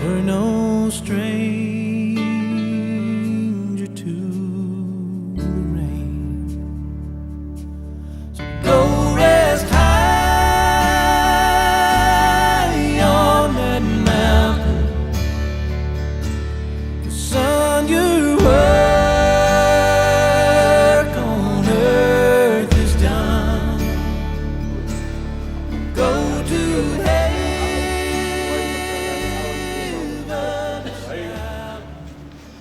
We're no stranger to the rain. So go rest high on that mountain. 'Cause son, your work on earth is done. Go to heaven.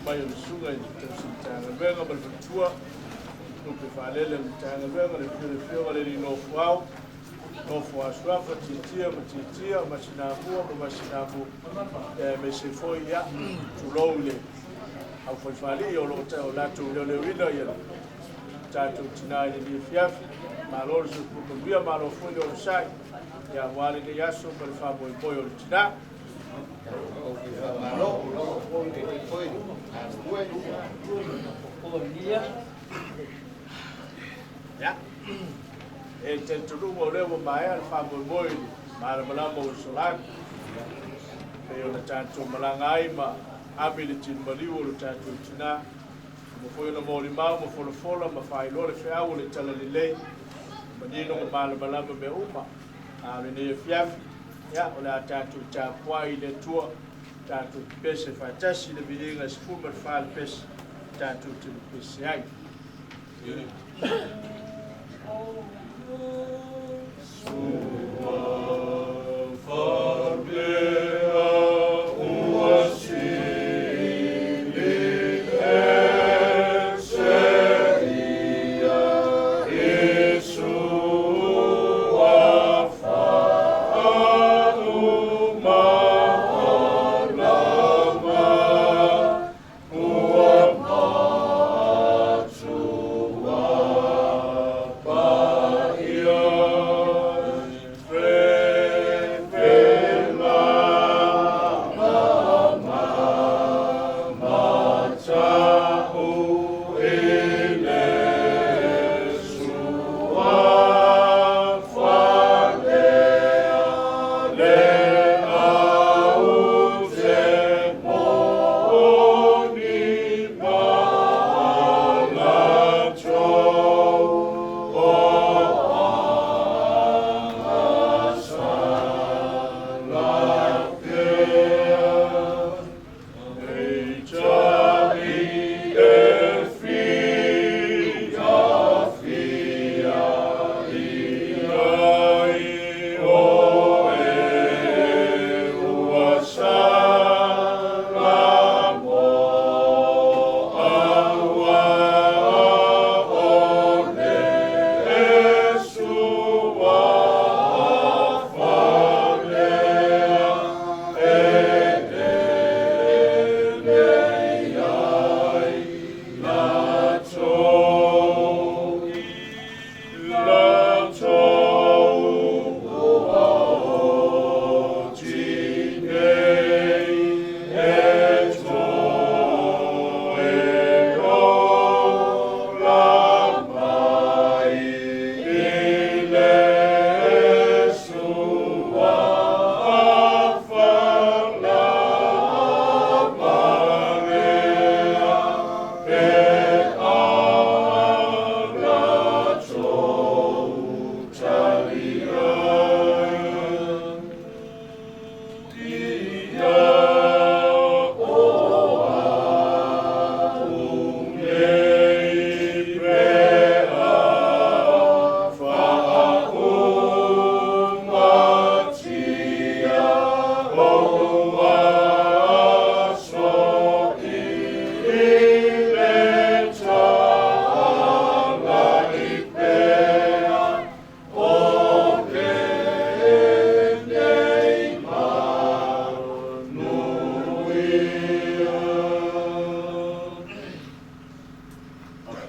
Mai o le susuga i le tausi Matagaluega ma le faletua, lupe faalele o le Matagaluega, le afio o le afioga i le alii nofo ao, nofo a suafa, Tiatia ma Tiatia, Masinamua ma Masinamu, aemaise foi, ia, tulou i le aufaifalii o lo o latou leoleoina ia le tatou tinā i lenei afiafi. Malo le soifua manuia, malo foi le onosai, ia, aua lenei aso ma le faamoemoe o le tinā. Malo foi galulue. Ia, e talitonuga o lea ua maea le faamoemoe i le malamalama o le solagi pei ona tatou malaga ai ma ave i le tino maliu o le tatou tinā, ma foi ona molimau ma folafola ma faailoa le feau o le talalelei, manino ma malamalama mea uma. A o lenei afiafi, ia, o le a tatou tapuai i le Atua, tatou pepese faatasi le viiga e 14 le pese tatou te pepese ai.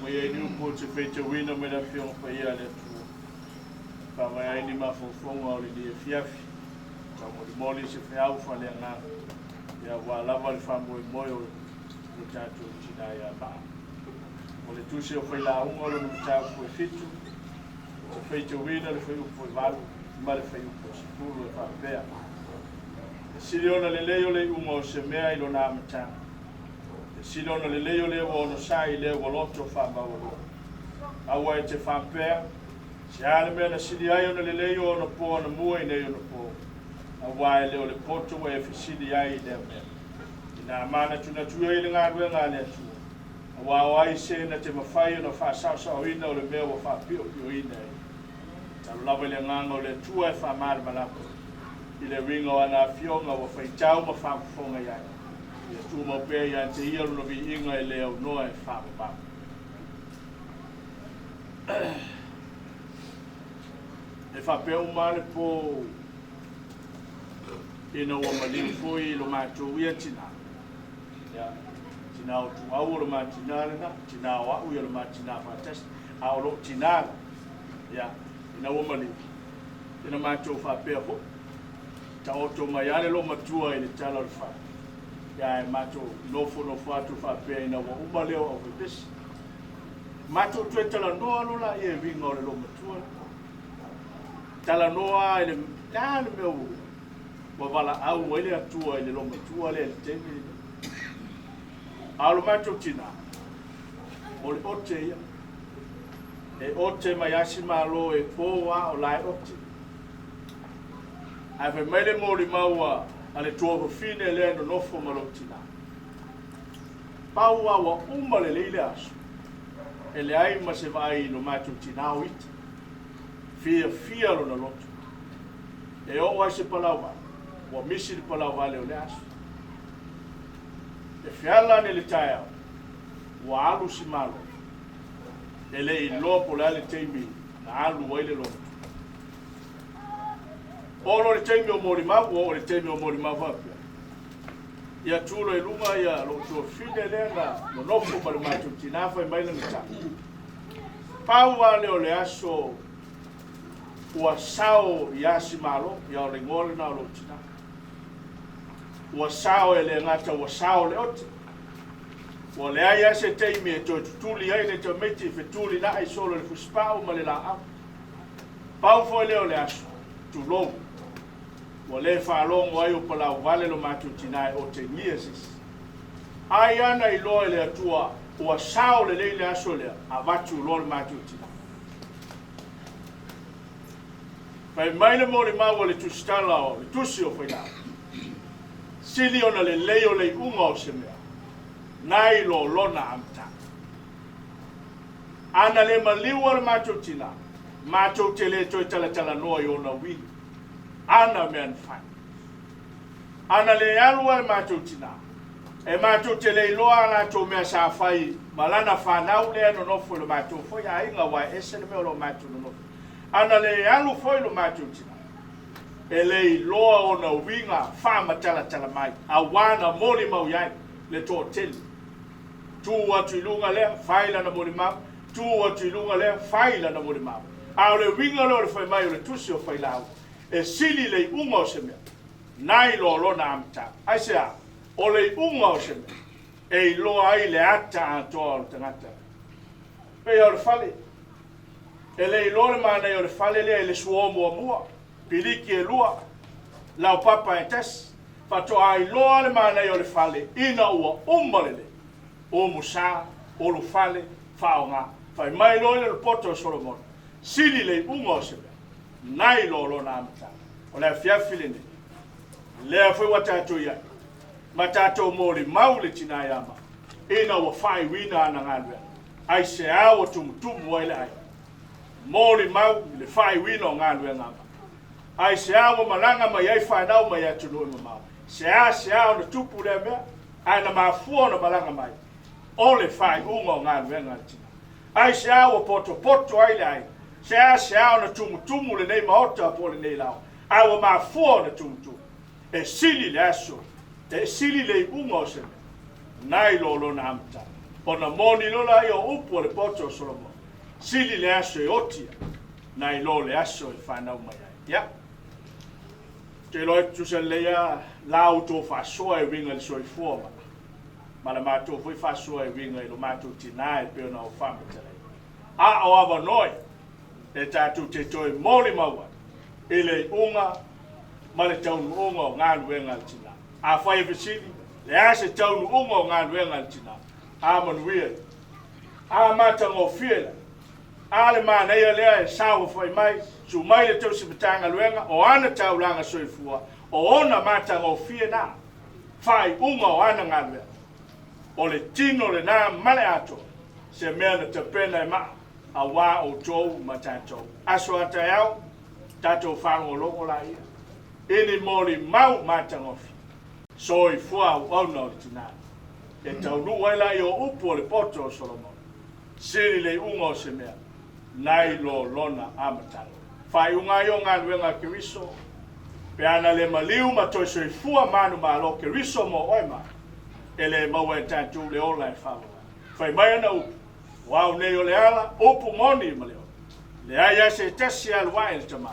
Mai ai ni upu ou te faitauina mai le Afioga Paia a le Atua. Faavae ai ni mafaufauga o lenei afiafi. Taumolimoli se feau faaleagaga, ia aua lava le faamoemoe o le tatou tinā ia Maa. O le tusi o Failauga o lona mataupu e 7, ou te faitauina le fuaiupu e 8 ma le fuaiupu e 10 e faapea. E sili ona lelei o le iuga o se mea i lona amataga. E sili ona lelei o le ua onosai i le ua loto faamaualuga. Aua e te faapea, Se a le mea na sili ai ona lelei o onapo anamua i nei onapo, aua e le o le poto ua e fesili ai i lea mea. Ina manatunatu ia i le galuega a le Atua, aua o ai se na te mafai ona faasaosaoina o le mea ua faapiopioina e ia. Talu lava i le Agaga o le Atua e faamalamalama i le uiga o ana afioga ua faitau ma faafofoga i ai, ia tumau pea ia te ia lona viiga e le aunoa e faavavau. E faapea uma lava le po ina ua maliu foi lo matou ia tina. Ia, tina o Tuau o lo ma tina lena, tina o au ia lo ma tina faatasi, a o lou tina la, ia, ina ua maliu, ina matou faapea foi, taoto mai lava le loomatua i le tala o le fale, ia ae matou nofonofo atu faapea ina ua uma lea o aufaipesi. Matou toe talanoa loa laia e uiga o le loomatua lea. Talanoa i le, le a le mea ua valaau ai le Atua i le loomatua lea i le taimi lenei. A o lo matou tina, o le ote ia. E ote mai asi malo e po a o la e ote. Ae fai mai le molimau a le tuafafine lea e nonofo ma lou tina. Pau a ua uma lelei le aso, e leai ma se vaai i lo matou tina o ita. Fiafia lona loto. E oo ai se palauvale, ua misi le palauvale o le aso. E feala ane i le taeao, ua alu si malo. E le i iloa po o le a le taimi na alu ai le loto. Oo loa i le taimi o molimau, ua oo i le taimi o molimau faapea. Ia tu loa i luga ia lou tuafafine lea na nonofo ma le matou tina fai mai lana tala. Pau lava lea o le aso ua sao i Asimalo, ia o le igoa lena o lou tina. Ua sao e le gata ua sao le ote. Ua leai lava se taimi e toe tutuli ai le tamaiti fetulinai solo i le fusipau ma le laau. Pau foi lea o le aso, tulou, ua le faalogo ai o palauvale lo matou tina e otegia se isi. Ai lava na iloa e le Atua ua sao lelei le aso lea, avatu loa le matou tina. Fai mai le molimau a le tusitala o le tusi o Failao, Sili ona lelei o le iuga o se mea, nai lo lona amataga. A na le maliu a le matou tina, matou te le toe talatalanoa i ona uiga, ana mea na fai. A na le alu a le matou tina, e matou te le iloa a latou mea sa fai ma lana fanau lea e nonofo i lo matou foi aiga, aua e ese le mea o lo matou nonofo. A na le alu foi lo matou tina, e le iloa ona uiga faamatalatala mai, aua na molimau i ai le toatele. Tu atu i luga lea, fai lana molimau, tu atu i luga lea, fai lana molimau. A o le uiga lea o le fai mai o le tusi o Failao, e sili le iuga o se mea, nai lo lona amataga. Aisea? O le iuga o se mea, e iloa ai le ata atoa o le tagata. Pei o le fale, e le iloa le manaia o le fale lea i le suo muamua, piliki e lua, laupapa e tasi, faatoa iloa le manaia o le fale ina ua uma lelei, umusa, ulufale, faaaoga. Fai mai loa le poto o Solomona, sili le iuga o se mea, nai lo lona amataga. O le afiafi lenei, lea foi ua tatou i ai, ma tatou molimau le tina ia Mau, ina ua faaiuina ana galuega, aisea ua tumutumu ai le aiga? Molimau i le faaiuina o galuega a Mau. Aisea ua malaga mai ai fanau mai atunuu e mamao? Seasea ona tupu lea mea, ae na mafua ona malaga mai, o le faaiuga o galuega a le tina. Aisea ua potopoto ai le aiga? Seasea ona tumutumu lenei maota po o lenei laoa, ae ua mafua ona tumutumu. E sili le aso, e sili le iuga o se mea, nai lo lona amataga. Ona moni loa lea o upu a le poto o Solomona, sili le aso e oti ai, nai lo le aso e fanau mai ai. Ia, ou te iloa e tutusa lelei lava la outou faasoa e uiga i le soifua ma la matou foi faasoa e uiga i lo matou tina e pei ona ou faamatalaina. A o avanoa ia e tatou te toe molimau ai i le iuga ma le taunuuga o galuega a le Tina. Afai e fesili, le a se taunuuga o galuega a le Tina? A manuia, a matagofie la, a le manaia lea e saofafai mai, susu mai le tausi Matagaluega, o ana taulaga soifua, o ona matagofie na, faaiuga o ana galuega. O le tino lena ma le atoa, se mea na tapena e maa, auā outou ma tatou. Aso a taeao, tatou faalogologo laia, i ni molimau matagofie, soifua auauna o le tina. E taunuu ai laia o upu o le poto o Solomona, sili le iuga o se mea, nai lo lona amataga. Faaiuga ai o galuega a Keriso, pe ana le maliu ma toe soifua manumalo Keriso mo oe ma, e le maua e tatou le ola e faavavau. Fai mai ana upu, o au nei o le ala, upu moni ma le ola. Leai lava se tasi e alu ae i le Tama,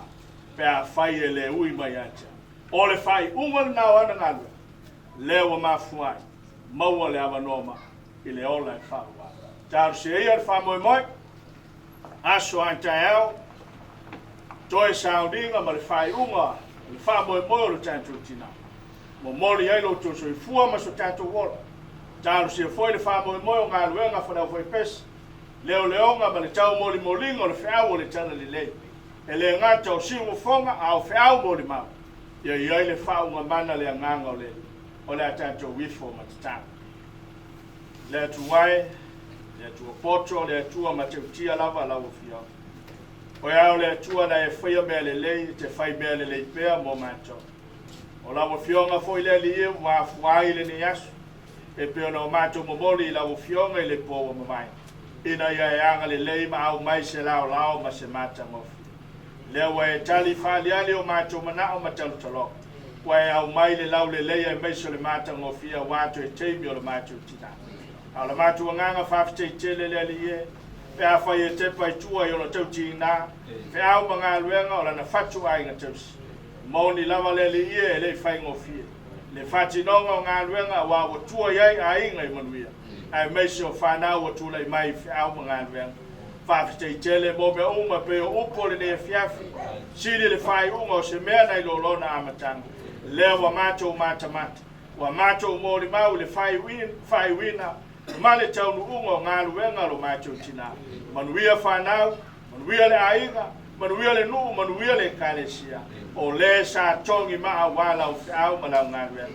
pe afai e le ui mai ia te au. O le faaiuga lena o ana galuega, lea ua mafua ai, maua le avanoa ma i le ola e faavavau. Talosia ia le faamoemoe, aso a taeao, toe sauniga ma le faaiuga o le faamoemoe o le tatou tina. Momoli ai lo outou soifua ma so tatou ola. Talosia foi le faamoemoe o galuega fale-aufaipese, leoleoga ma le taumolimoliga o le feau o le talalelei. E le gata o siufofoga a o feau molimau, ia i ai le faaugamana le agaga o le o le a tatou ifo ma tatalo. Le Atua e, le Atua poto, le Atua matautia lava lau Afioga. O e ao le Atua na e faia mea lelei, e te fai mea lelei pea mo matou. O lau Afioga foi le Alii e ua afua ai lenei aso, e pei ona o matou momoli i lau Afioga i le po ua mavae, ina ia e agalelei ma aumai se laolao ma se matagofie. Lea ua e tali faaliali o matou manao ma talotaloga, ua e aumai le laulelei aemaise o le matagofie auā toe taimi o le matou tina. A o le matou agaga faafetai tele le Alii e, pe afai e tepa i tua i ona tautiina, feau ma galuega o lana fatuaiga tausi. Moni lava le Alii e, e le i faigofie le faatinoga o galuega auā ua tua i ai aiga i manuia, aemaise o fanau ua tulai mai i feau ma galuega. Faafetai tele mo mea uma pei o upu o lenei afiafi, sili le faaiuga o se mea nai lo lona amataga. Lea ua matou matamata, ua matou molimau i le faaiuina ma le taunuuga o galuega lo matou tina. Manuia fanau, manuia le aiga, manuia le nuu, manuia le ekalesia. O le sa togi maa auā lau feau ma lau galuega.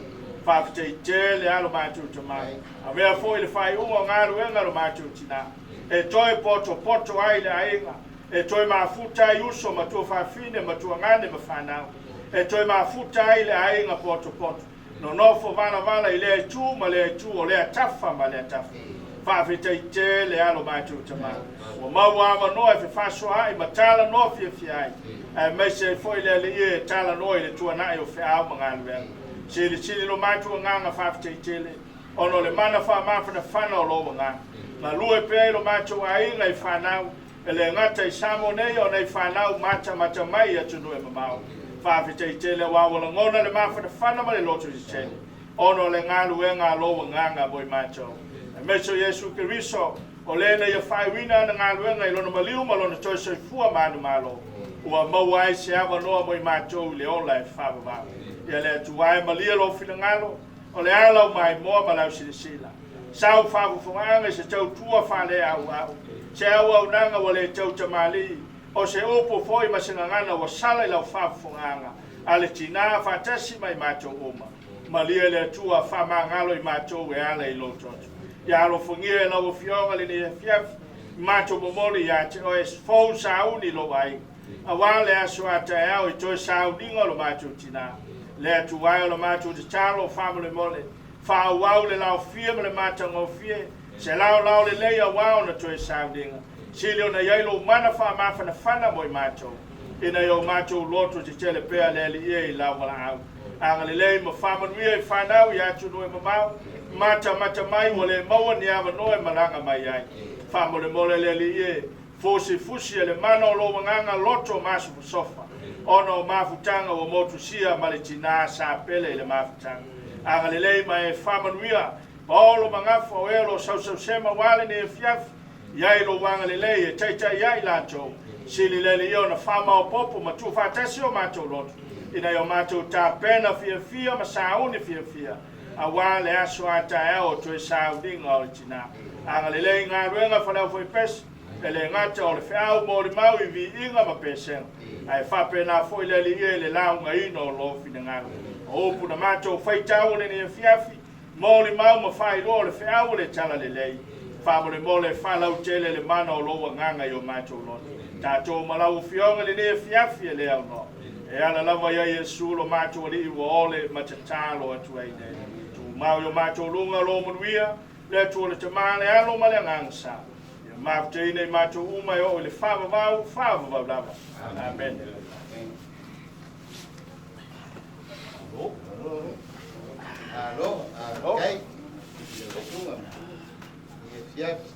Faafetai tele a lo matou Tama. Avea foi le faaiuga o galuega lo matou tina, e toe potopoto ai le aiga, e toe mafuta ai uso ma tuafafine ma tuagane ma fanau, e toe mafuta ai le aiga potopoto, nonofo valavala i lea itu ma lea itu o lea tafa ma lea tafa. Faafetai tele a lo matou Tama. Ua maua avanoa e fefasoaai ma talanoa fiafia ai, aemaise ai foi le Alii e talanoa i le tuanai o feau ma galuega. Silisili lo matou agaga faafetai tele, ona o le mana faamafanafana o lou agaga. Galue pea i lo matou aiga i fanau, e le gata i Samoa nei ona i fanau matamata mai i atunuu e mamao. Faafetai tele auā ua lagona le mafanafana ma le loto tetele, ona o le galuega a lou agaga mo i matou. Aemaise o Iesu Keriso, o le na ia faaiuina ana galuega i lona maliu ma lona toe soifua manumalo, ua maua ai se avanoa mo i matou i le ola e faavavau. Ia le Atua e malie lou finagalo, o le a lau maimoa ma lau silasila. Sau faafofogaaga i se tautua faaleauau, se auaunaga ua le tautamalii, o se upu foi ma se gagana ua sala i lau faafofogaaga, a le tina faatasi ma i matou uma. Malie le Atua faamagalo i matou e ala i lou toto. Ia alofagia e lau Afioga lenei afiafi, matou momoli ia te oe fou sauni lou aiga, auā le aso a taeao i toe sauniga o lo matou tina. Le Atua e o le matou tatalo faamolemole, faaauau le laofie ma le matagofie, se laolao lelei auā ona toe sauniga. Sili ona i ai lou mana faamafanafana mo i matou, ina ia o matou loto tetele pea le Alii e i lau valaau. Agalelei ma faamanuia i fanau i atunuu e mamao, matamata mai ua le maua ni avanoa e malaga mai ai. Faamolemole le Alii e, fusifusi e le mana o lou agaga loto masofasofa, ona o mafutaga ua motusia ma le tina sa pele i le mafutaga. Agalelei ma e faamanuia, paolo magafa o e o lo sausausema auā lenei afiafi, i ai lou agalelei e taitai ai latou. Sili le Alii ona faamaopoopo ma tuufaatasi o matou loto. Ina ia o matou tapena fiafia ma sauni fiafia, auā le aso a taeao o toe sauniga o le Tinā. Agalelei i galuega a Faleaufaipese, e le gata o le feau molimau i viiga ma pesega, ae faapena foi le Alii e i le laugaina o Lou finagalo. O upu na matou faitau o lenei afiafi, molimau ma faailoa o le feau o le Talalelei. Faamolemole, faalautele le mana o Lou Agaga i o matou loto. Tatou ma lau Afioga i lenei afiafi e le aunoa. E ala lava ia Iesu lo matou Alii ua ole ma tatalo atu ai nei. Tumau i o matou luga Lou manuia, le Atua le Tama, le Alo ma le Agaga Sa. Ia mafutaina i matou uma e oo i le faavavau, faavavau lava. Amene. Malo, faafetai. Susuga i afiafi.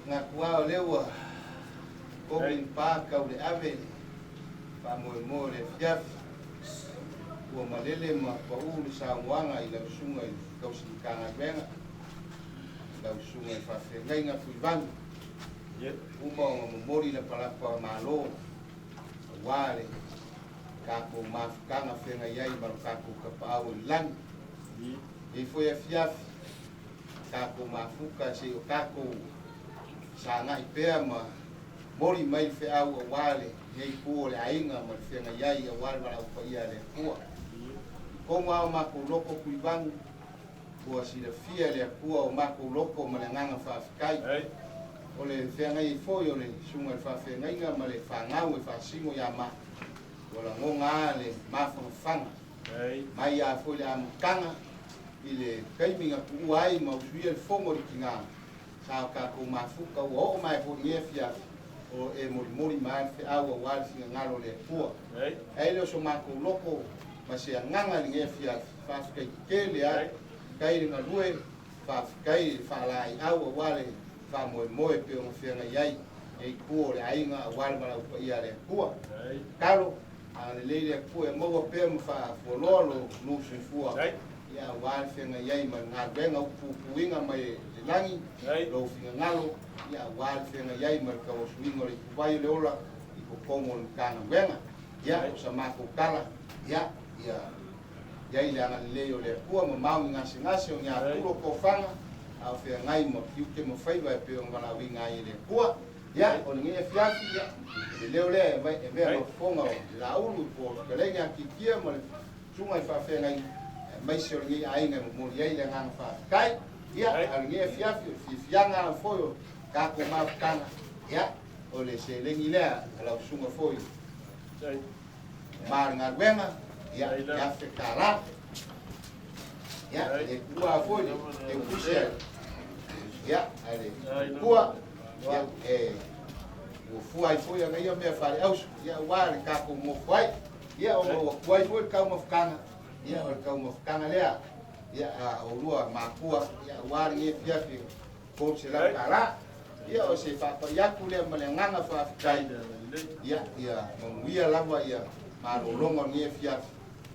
Manatu lava o lea ua komi le pa tau le ave i le faamoemoe o le afiafi. Ua malele ma pau le saunoaga i lau susuga i le tausi Matagaluega, lau susuga i le faafeagaiga Tuivanu. Uma ona momoli lapalapa malo aua le tatou mafutaga feagai ai ma lo tatou Tapaau i le lagi. Lenei foi afiafi, tatou mafuta se i o tatou sagai pea ma moli mai le feau aua lenei itu o le aiga ma le feagai ai aua le valaau paia a le Atua. I totonu lava o matou loto Tuivanu, ua silafia e le Atua o matou loto ma le agaga faafetai. O le feagai ai foi o le susuga i le faafeagaiga ma le fanau e faasino ia ma, ua lagona lava le mafanafana mai lava foi le amataga i le taimi na tuua ai ma usuia le fono i le tina sa o tatou mafuta ua oo mai foi i lenei afiafi o e molimoli mai le feau aua le finagalo o le Atua. Ae le o so matou loto ma se agaga i lenei afiafi, faafetai tele lava, faafetai le galue, faafetai le faalaeiau aua le faamoemoe e pei ona feagai ai lenei itu o le aiga aua le valaau paia a le Atua. Tatalo, agalelei le Atua e maua pea ma faafualoa lo lou soifua ia aua le feagai ai ma le galuega upuupuina mai e le lagi lou finagalo ia aua le feagai ai ma le tauasuina o le ituvai o le ola i totonu o le Matagaluega. Ia, o sa matou tala, ia, ia i ai le agalelei o le Atua, mamao ni gasegase o ni atulo o tofaga, a o feagai ma tiute ma faiva e pei ona valaauina ai e le Atua. Ia, o lenei afiafi, ia, o le leo lea e avea ma fofoga o le Laulu po o le fetalaiga ia Titia ma le susuga i faafeagaiga, aemaise o lenei aiga e momoli ai le agaga faafetai. Ia, a o lenei afiafi, o le fiafiaga lava foi o tatou mafutaga, ia, o le seleni lea a lau susuga foi ma le galuega, ia, $1,000. Ia, e le tuua foi le teutusi a ia, a le tua, ia, e ua fua ai foi ana ia mea faaleauso, ia, aua le tatou nofo ai. Ia, ona ua tuai foi le taumafataga, ia, o le taumafataga lea, ia, a oulua matua, ia, aua lenei afiafi $300. Ia, o se faapai atu lea ma le agaga faafetai, ia, ia manuia lava ia malologa o lenei afiafi,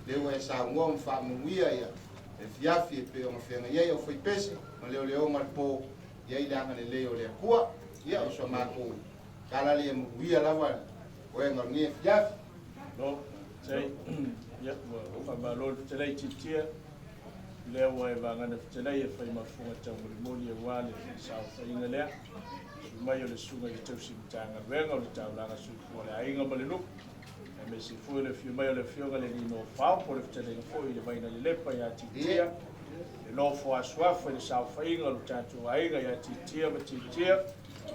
lea ua e saunoa ma faamanuia ia le afiafi e pei ona feagai ai aufaipese ma leoleoga le po, i ai le agalelei o le Atua. Ia, o sa matou tala lea, manuia lava toega o lenei afiafi. No, sei, ia, ua faamalo le fetalai Titia, lea ua e vagana fetalai e fai ma fofoga taumolimoli aua le saofaiga lea. Susu mai o le susuga i le tausi Matagaluega o le Taulaga Soifua o le Aiga ma le Nuu, aemaise foi o le afio mai o le afioga i le Alii Nofao po o le fetalaiga foi i le Vaina Lelepa ia Titia, le nofo asuafa i le saofaiga o le tatou aiga ia Titia ma Titia,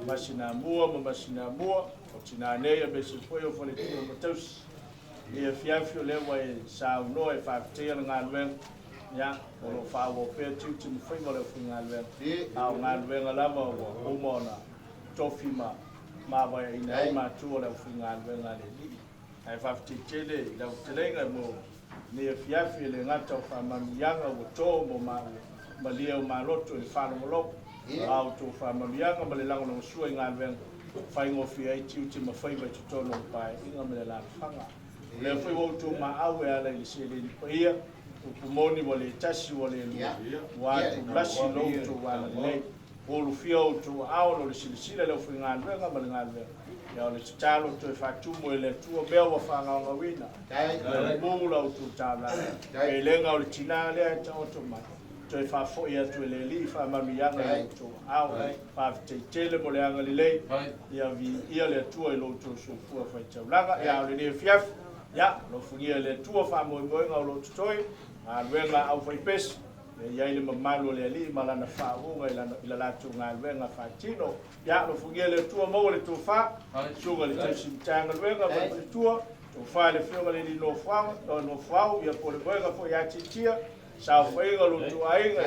Masinamua ma Masinamua, o tinā nei aemaise foi o faletua ma tausi. I lenei afiafi o lea ua e saunoa e faafetaia le galuega, ia, o lo o faaauau pea tiute ma faiva o le aufaigaluega, a o galuega lava ua uma ona tofi ma mavaeaina ai matua o le aufaigaluega a le Alii. Ae faafetai tele i lau fetalaiga mo lenei afiafi, e le gata o faamanuiaga ua to mo maua malie o maloto i le faalogologo, a o outou faamanuiaga ma le lagolagosua i galuega faigofie ai tiute ma faiva i totonu o le paeaiga ma le alaalafaga. O lea foi ua outou maau e ala i le seleni paia, upu moni ua le tasi ua le lua, ua atulasi lo outou agalelei. Ua ulufia outou aao no le silasila i le aufaigaluega ma le galuega. Ia o le tatalo toe faatumu e le Atua mea ua faagaogauina. Ia mu la outou taulaga. Pelega o le tinā lea e taoto mai. Toe faafoi atu e le Alii faamanuiaga i lo outou aao. Faafetai tele mo le agalelei. Ia viia le Atua i lo outou soifua faitaulaga. Ia a o lenei afiafi, ia, alofagia e le Atua faamoemoega o lo o totoe, galuega a aufaipesi, Ia i ai le mamalu o le Alii ma Lana faauuga i lana, i la latou galuega faatino. Ia alofagia e le Atua maua le tofa, susuga i le tausi Matagaluega ma le faletua, tofa i le Afioga i le Alii Nofoaga, Nofoao, ia po o le moega foi ia Tiatia, saofaiga o lo outou aiga,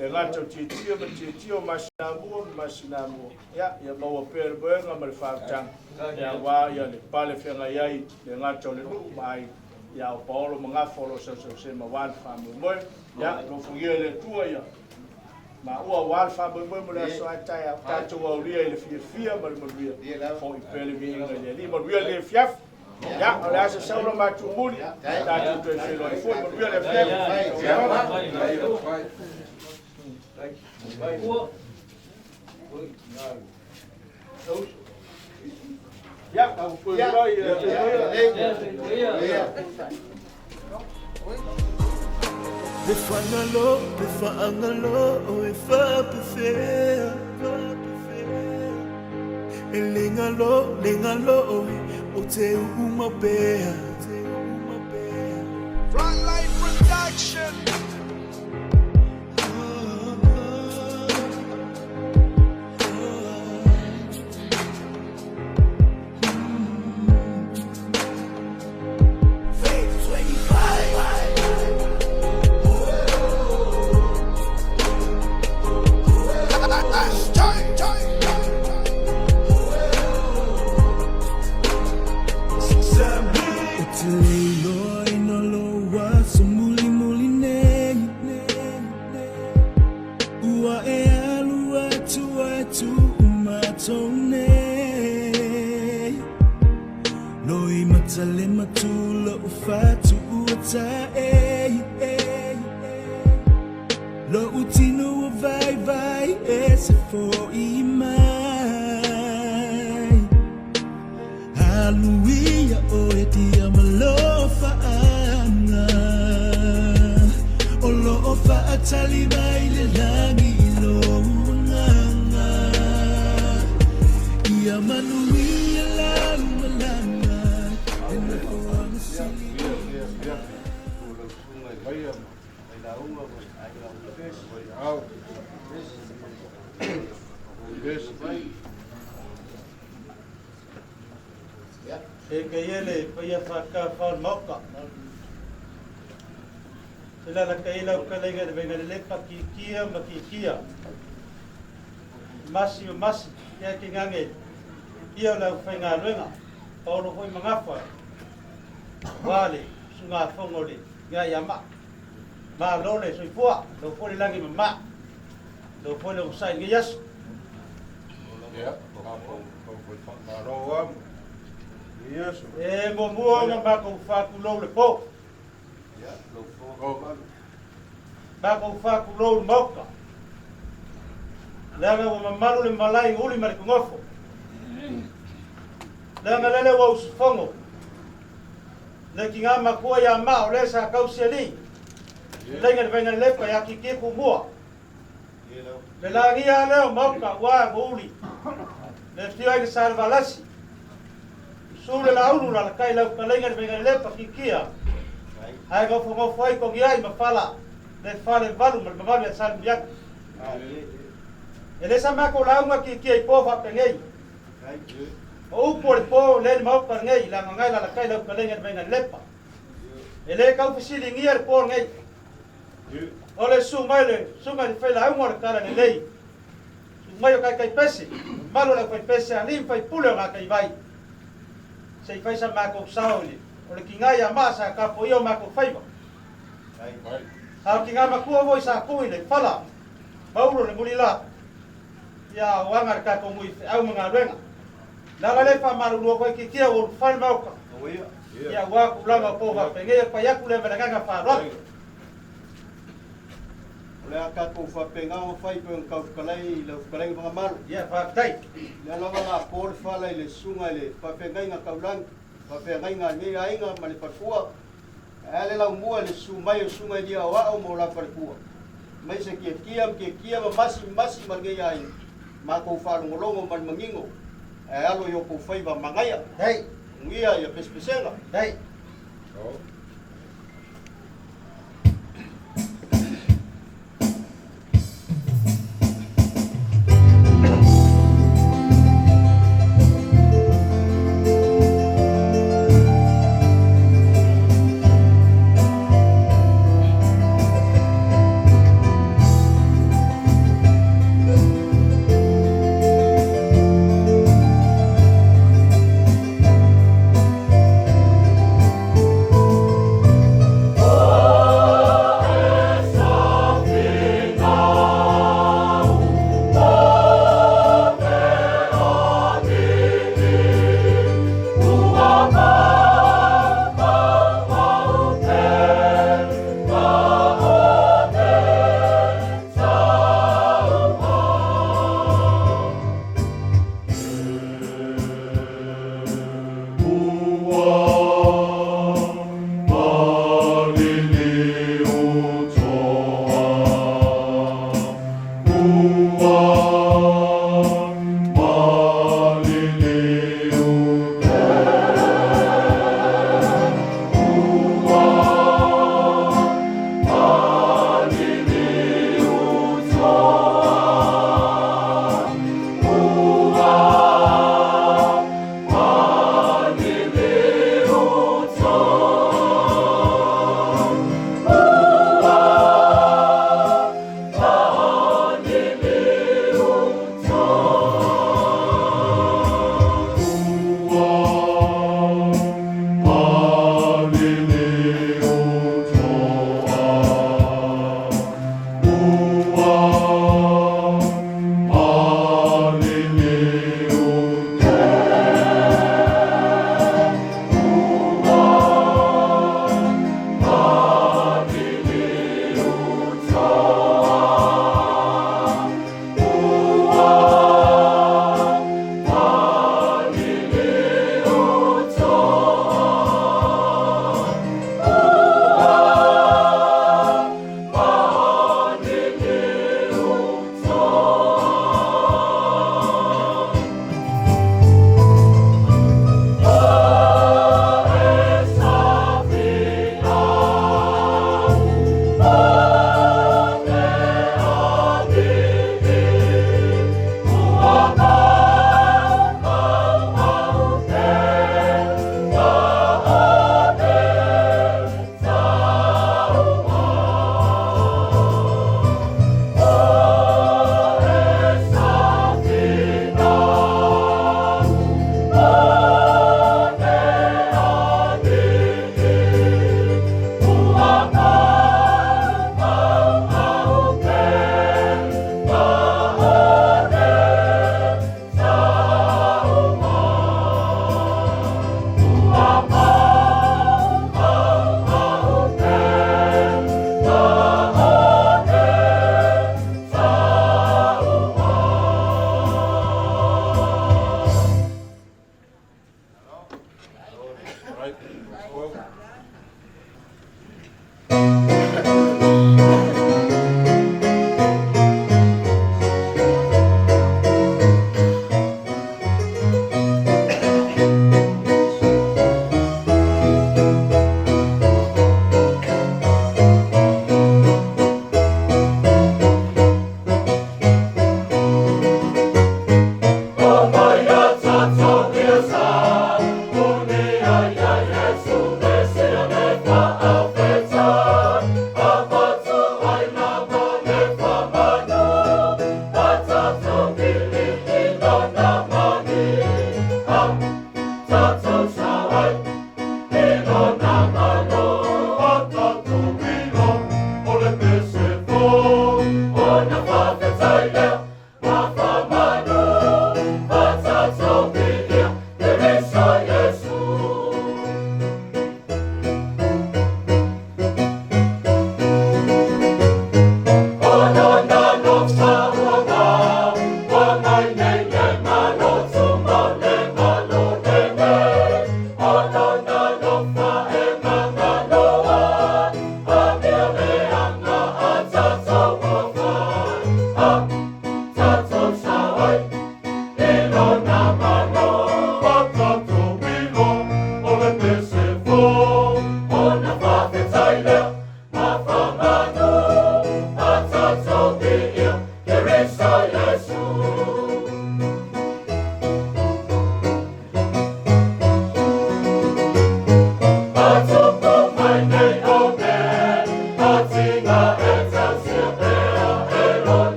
le gata o Tiatia ma Tiatia o Masinamua ma Masinamua. Ia, ia maua pea le moega ma le faautaga, ia aua ia le pale feagai ai le gata o le nuu ma aiga. Ia o Paolo ma Gafa o lo o sausausema aua le faamoemoe. Ia, alofagia e le Atua ia maua aua le faamoemoe mo le aso a taeao. Tatou aulia i le fiafia ma le manuia. Foi pea le viiga i le Alii. Manuia lenei afiafi. Ia, o le a sasau la matou muli. Tatou toe feiloai foi. Manuia le afiafi. Ia, Pe faagalo, pe faagalo e faapefea. E le galo, le galo oe, o te uu mau pea. Frontline Production. Ou te le iloa ina lou aso mulimuli nei. Ua e alu atu ai tuu matou nei. Loi matalema tu lou fatu ua tae. Lou tino ua vaivai e se fo'i mai. Aluia oe dia ma lofaaga. O loo faatali mai le lagi i lou agaga. Ia manuia lau malaga e nofoaga sili. E kei e le paia whaka wha maoka. Se lala kei lau kalenga le venga le lepa ki kia ma ki kia. Masi ma masi, ia ki ngange. Ia o lau whainga luenga. Paolo hoi mangafa. Wale, sunga fongo le, nga ia ma. Ma lo le soifua, lo fo le langi ma ma. Lo fo le usai ngi yasu. E muamua ona matou faatulou le po. Matou faatulou le Maota. Leaga ua mamalu le malae i uli ma le tugofo. Leaga lele ua usufono le tiga matua ia ma o le sa tausi alii. Lelei le vaina lepa ia Kiki Kumua. Le lagia lea o Maota ua ua uli. Le afio ai le Salevalasi. Su le laulu lalakai lau fetalaiga le Vaigalelepa kikia. Ae nofonofo ai togiai ma fala le fale valu ma le mamalu ia Salemuliaga. E le sa matou lauga kikia i po faapenei. O upu o le po le le Maota lenei le agaga lalakai lau fetalaiga le Vaigalelepa. E le tau fesiligia le po lenei. O le susu mai le susuga i le failauga o le Talalelei, susu mai o Taitaipese, mamalu o le aufaipese alii ma faipule o Gataivai, se i fai sa matou sao i le o le tiga ia maa sa tapuaia o matou faiva. A o tiga matua foi sa tuu i le fala maulo le mulila ia o aga le tatou nui feau ma galuega. Le ala lea e faamalulu atu ai kikia ua ulufale le Maota ia aua tulaga o pou faapenei e fai atu lea ma le agaga faaaloalo. le a tatou faapena ona fai pei ona taufitalai i lau fetalaiga Fagamalo. Ia, faafetai. Lea lava la po le fala i le susuga i le faafeagaiga taulagi, faafeagaiga a lenei aiga ma le faletua. Ae a le laumua i le susu mai o susuga i lia aoao ma o la faletua. Mai se tiatia ma tiatia ma masi masi ma lenei aiga, matou faalogologo ma le manino, ae alo i o outou faiva manaia. Hei. Ugia ia pesepesega. Hei.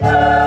Ua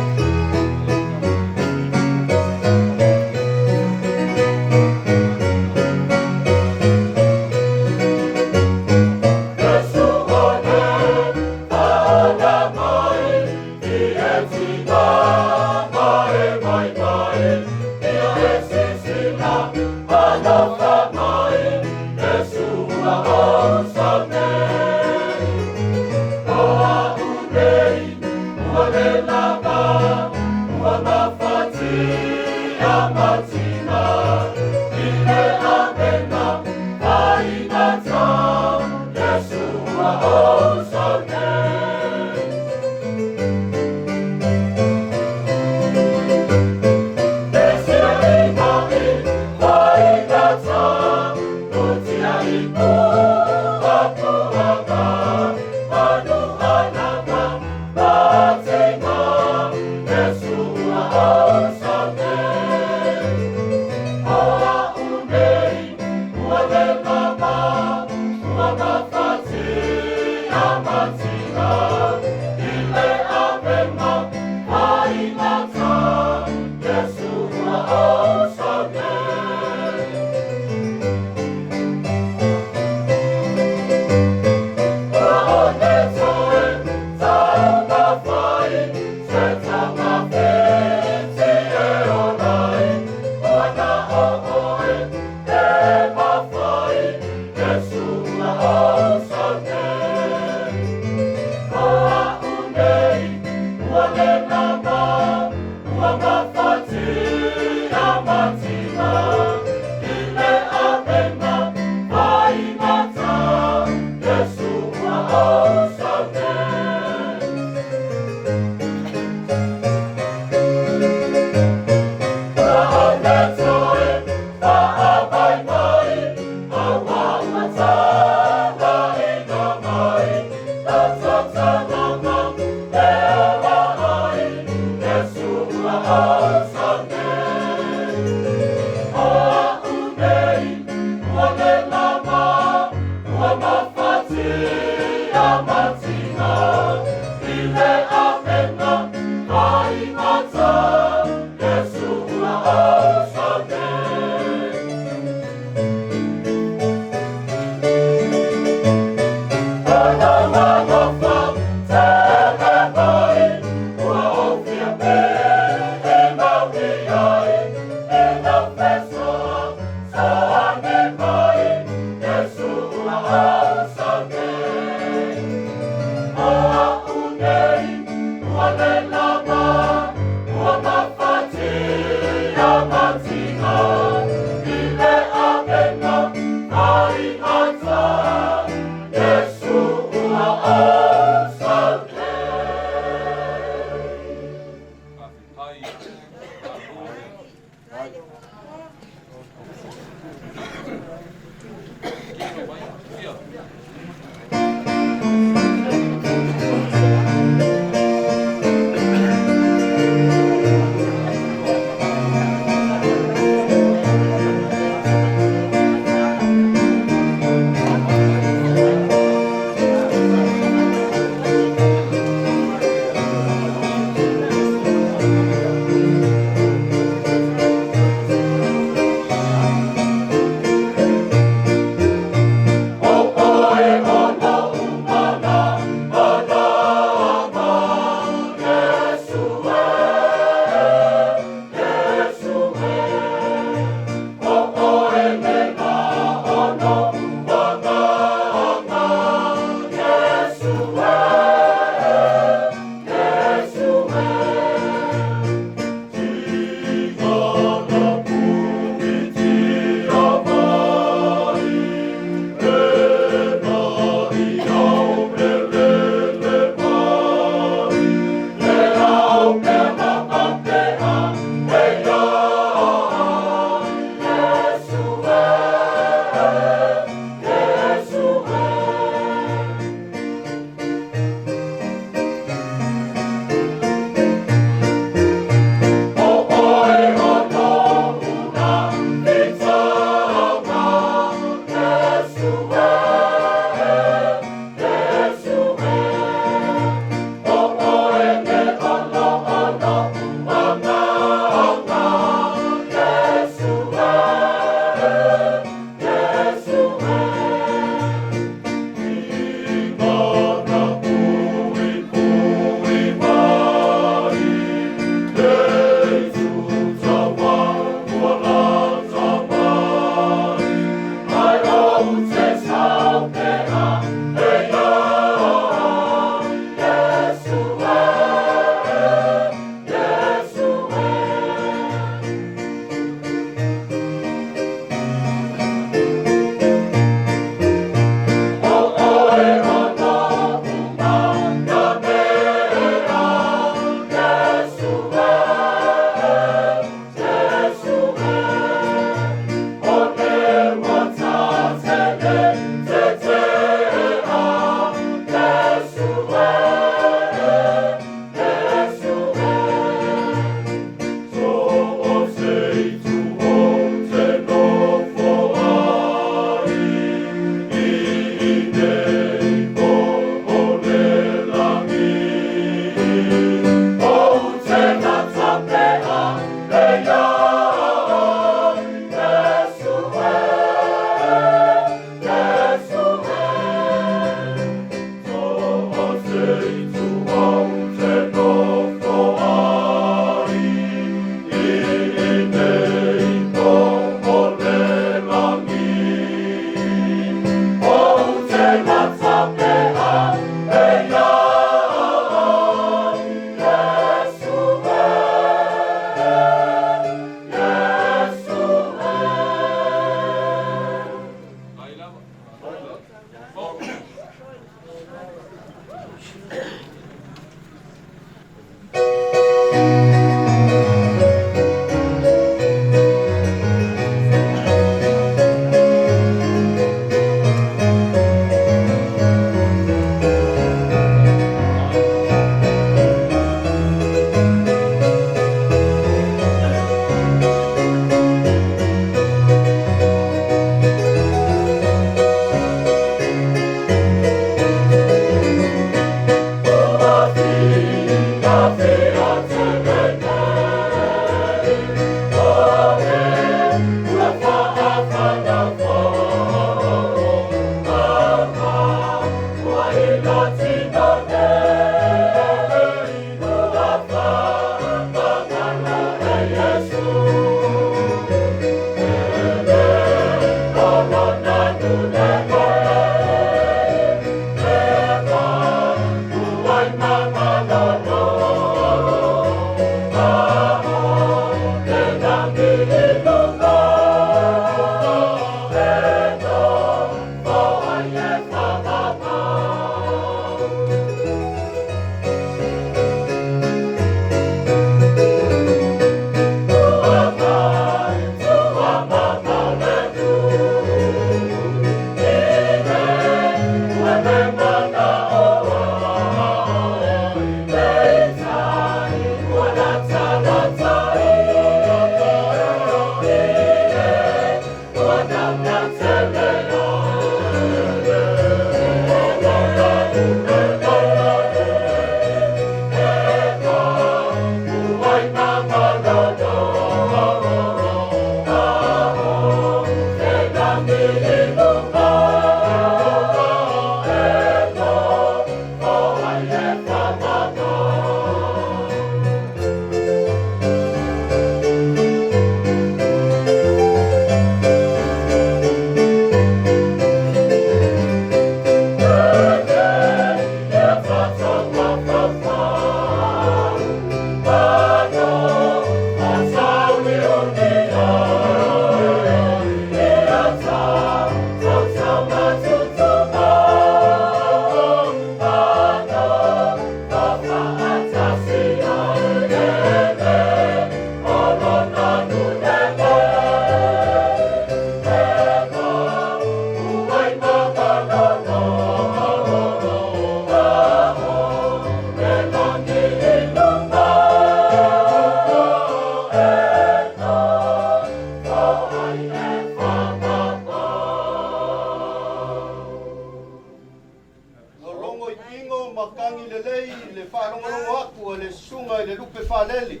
Lologo i tigo ma kagi lelei le faalogologo aku a le susuga i le lupe falele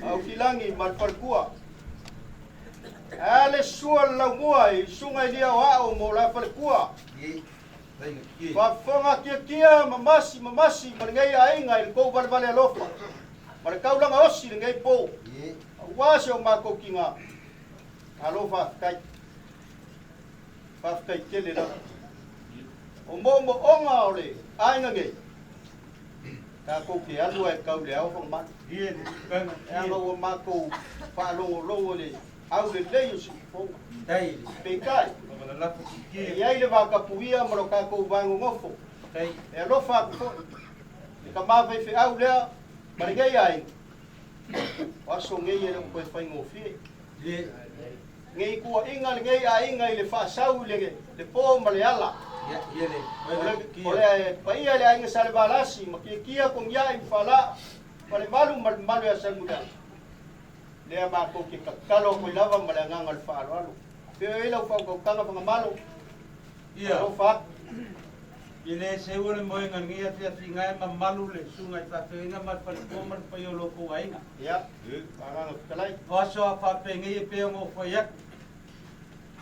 aukilagi ma le falekua. Ae le sua le laumua i susuga i lia o ao mo la falekua. Faafofoga kiakia mamasi mamasi ma lenei aiga i le kou valevale alofa ma le kaulaga osi lenei pou auā se o makou kiga alo faafetai faafetai tele lava o moomooga o le aiga nei takou ke alu ai kau le ao fagamalo e aga ua makou faalogologo le au lelei o siufofoga peitai e iai le vakapuia ma lo kakou vagogofo e alofa aku foʻi le kamā faifeʻau lea ma lenei aiga o aso nei e leo toe faigofie nei kuaʻiga lenei aiga i le faasau i le pō ma le ala o le paia le aiga Salevalasi ma kiakia kogiaʻi ma falaa ma le malu ma le malu ia Salemuliaga lea makou ke tatalo aku ai lava ma le agaga o le faaaloalo peo ai lau faaukautaga fagamalo alofa atu. I le seua le moega lenei afiafiga e mamalu le susuga i faafeagaiga ma le falekua ma le paia o lo outou aiga. Ia agaga fetalai. O aso a faapenei e pei ona ou fai atu.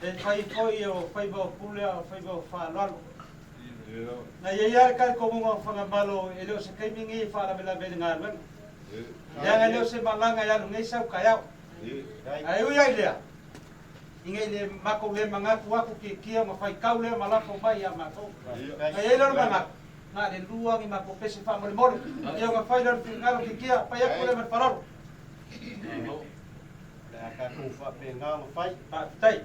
E fai foi o faiva o pule a o faiva o faaaloalo. Na iai lava le talitonuga o Fagamalo e le o se taimi lenei e faalavelave ai le galuega. Leaga e le o se malaga e alu nei sau taeao. Ae ui ai lea, ina i le matou le manatu atu kiakia ma faitau lea ma lafo mai ia matou. Na iai lea o le manatu, na o le lua ni matou pese faamolemole. Ia ona fai lea o le finagalo kiakia, fai atu lea ma le faaaloalo. O le a tatou faapena ona fai. Faafetai.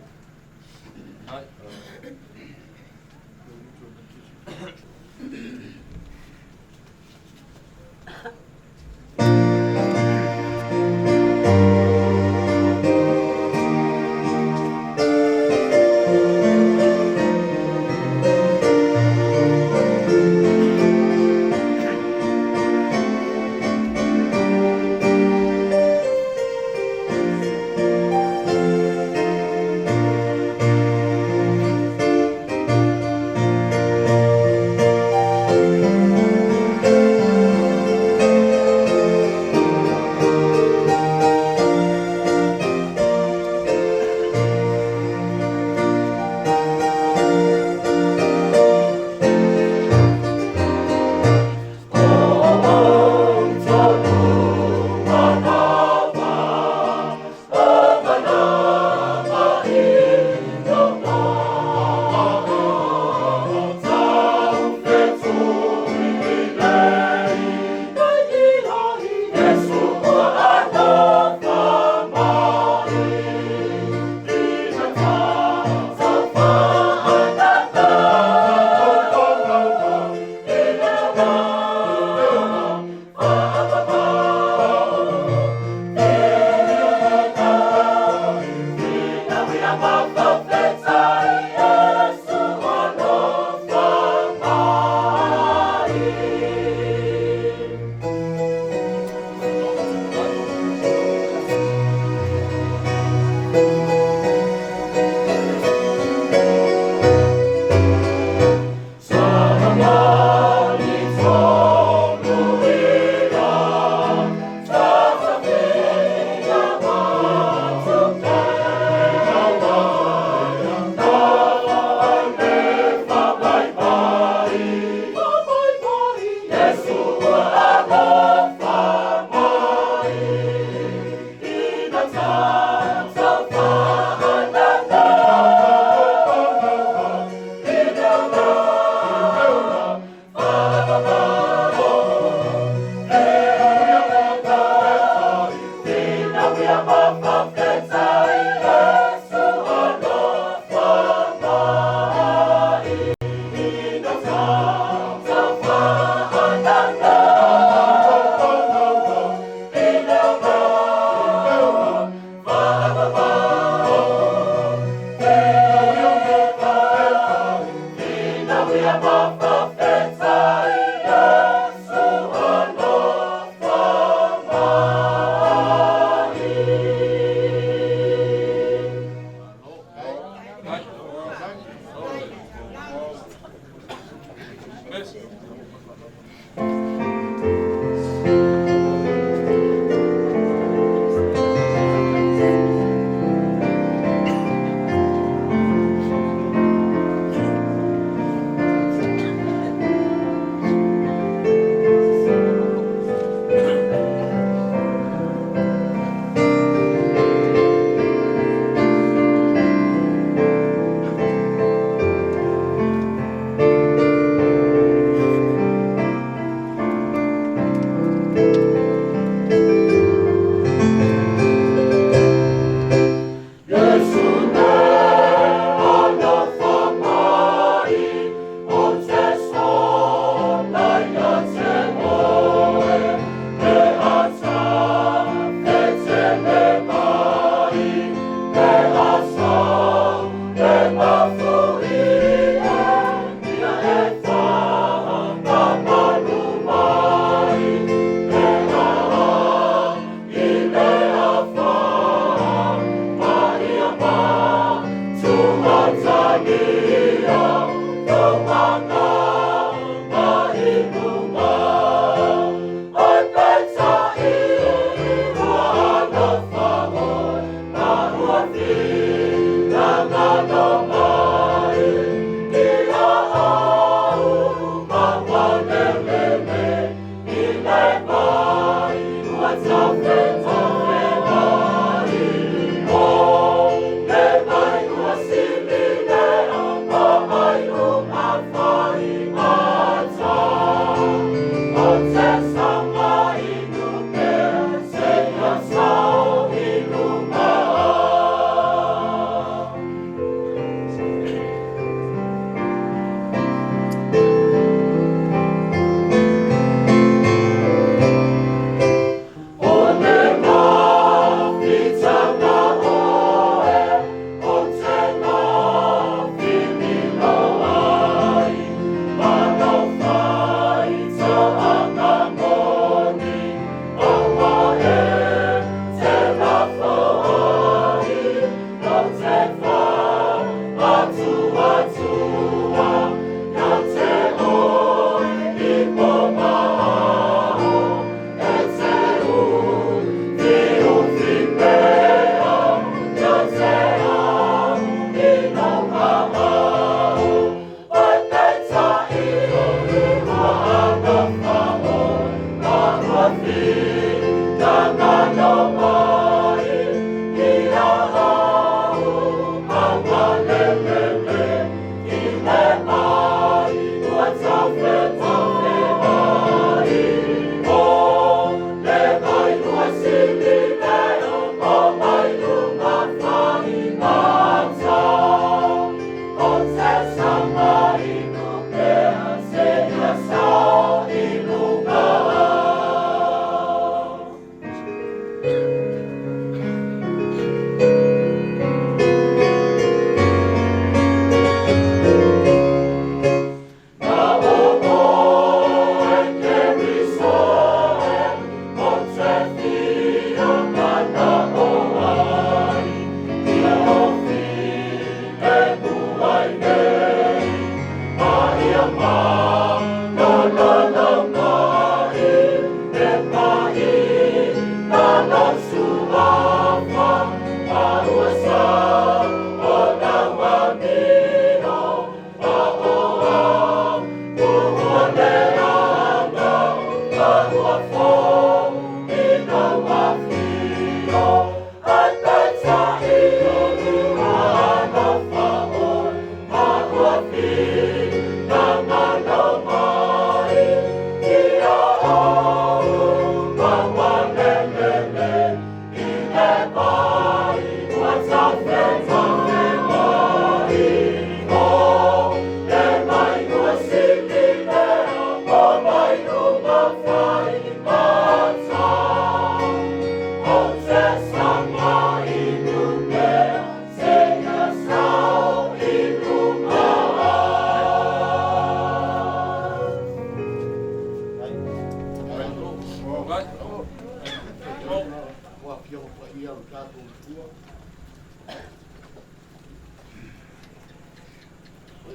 Ai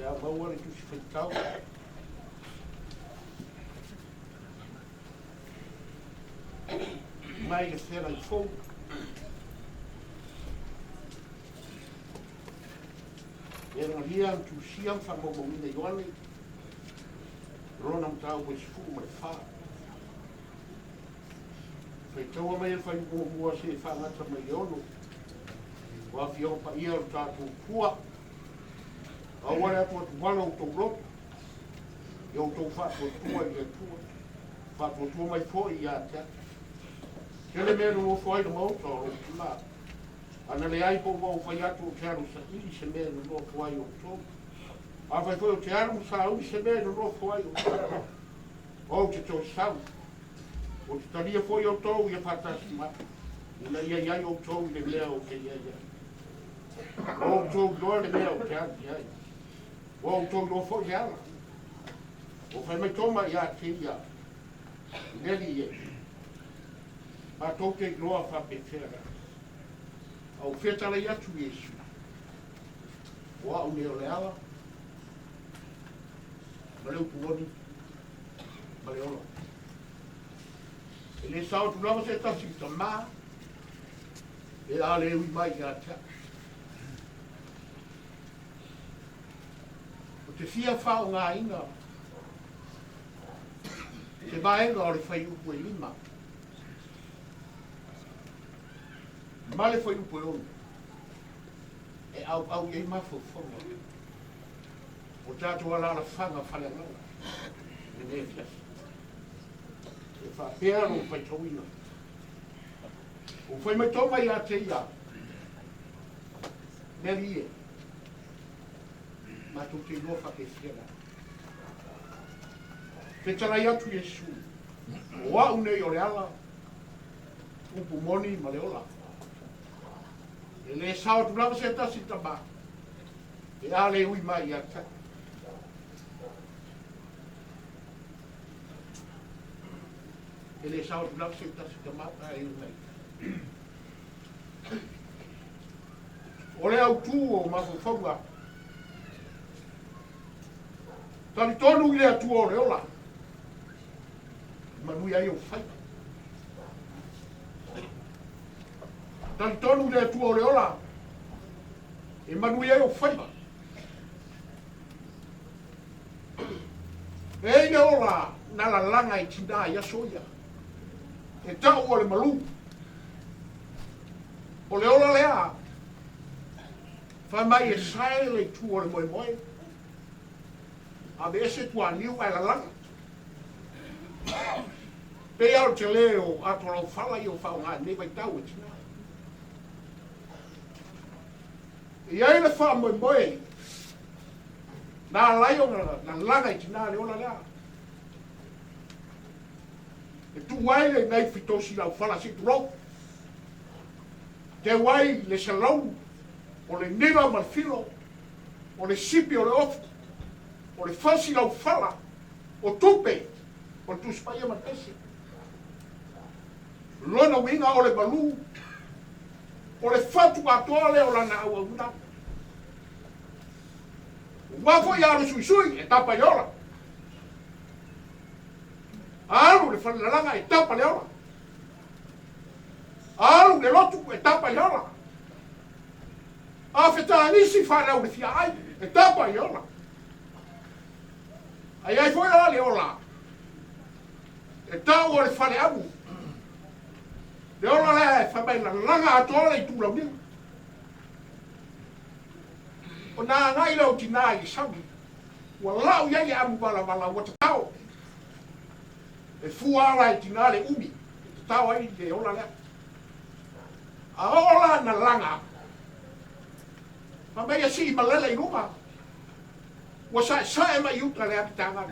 a maua le Tusi Faitau. Mai le Feagai Fou. E agalia na tusia ma faamaumauina e Ioane lona mataupu e 14. Faitaua mai e le fuaiupu muamua seia faagata mai le 6. Ua afioga paia o le tatou Atua. Aua le atuatuala o outou loto, ia outou faatuatua i le Atua, faatuatua mai foi ia te au. Tele mea e nonofo ai le maota o lou Tina. Ana leai po ua ou fai atu ou te alu saili se mea e nonofo ai outou. Afai foi ou te alu ma sauli se mea e nonofo ai outou, ou te toe sau. Ou te talia foi outou ia faatasi mai, ina ia i ai outou i le mea ou te i ai ai. Ua outou iloa le mea ou te alu i ai. Ua outou iloa foi le ala. Ua fai mai Toma ia te ia, Le Alii e, matou te iloa faapefea le ala. A ua fetalai atu Iesu, O au nei o le ala, ma le upu moni, ma le ola. E le sao atu lava se tasi i Tamā, pe a le ui mai ia te au. Ou te fia faaaogaina se vaega o le fuaiupu e 5 ma le fuaiupu e 6 e ʻauʻau i ai mafaufauga o tatou alaalafaga faleagaga i lenei afiafi. E faapea lou faitauina. Ua fai mai Toma ia te ia, Le Alii e, matou te iloa faapefea la. Fetalai atu Iesu, O au nei o le ala, upu moni ma le ola. E le sao atu lava se tasi tama, e a le ui mai ia te au. E le sao atu lava se tasi tama, pe a le ui mai. O le autū o mafaufauga, talitonu i le Atua o le ola, e manuia ai ou faiva. Talitonu i le Atua o le ola, e manuia ai ou faiva. E ai le ola na lalaga i tinā i aso ia, e tau o le malū. O le ola lea, fai mai e sae le itu o le moemoe, aveese tuaniu ae lalaga. Pei lava o le tele o ato laufala ia ua faaaoga i lenei vaitau e tinā. E i ai le faamoemoe na ala ai ona lalaga i tinā le ola lea. E tuu ai le naifi tosi laufala se i tulou. Teu ai le selau o le nila ma le filo, o le sipi o le ofu, o le fasi laufala, o tupe, o le Tusi Paia ma le pese. Lona uiga o le malū, o le fatu atoa lea o lana auauna. Ua foi a alu suisui e tapa i le ola. Alu le falelalaga e tapa le ola. Alu le lotu e tapa i le ola. A fetalisi fanau le fia ai e tapa i le ola. Ai ai foi la le ola e tau o le faleamu. Le ola lea e fai mai lalaga atoa le itu launiu. Ona agai lea o tinā i le sami, ua lau i ai le amu valavala ua tatao. E fua ala e tinā le umi e tatao ai le ola lea. A oo la na laga, fai mai ia sii malele i luga, ua saesae mai i uta le apitaga.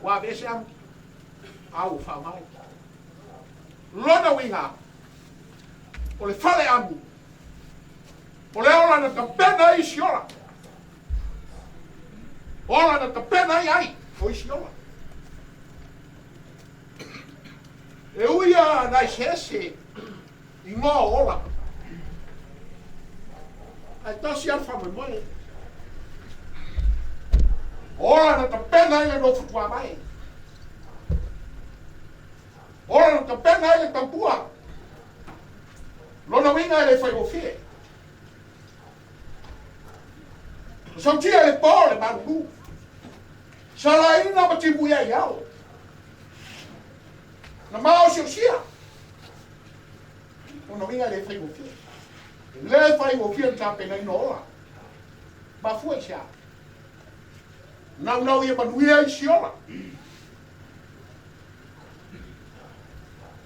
Ua aveese amu, a ua faaaoga ai. Lona uiga, o le fale amu, o le ola na tapena ai isi ola. Ola na tapena ai ai o isi ola. E ui a na eseese igoa o ola. Ae tasi lava le faamoemoe. Ola na tapena ai le nofo tuavae. Ola na tapena ai le tautua. Lona uiga e le faigofie. Na sautia i le po le malulu. Salaina ma timuia i ao. Na maosiosia. Lona uiga e le faigofie. E le faigofie le tapenaina o ola. Mafua i se a? Naunau ia manuia isi ola.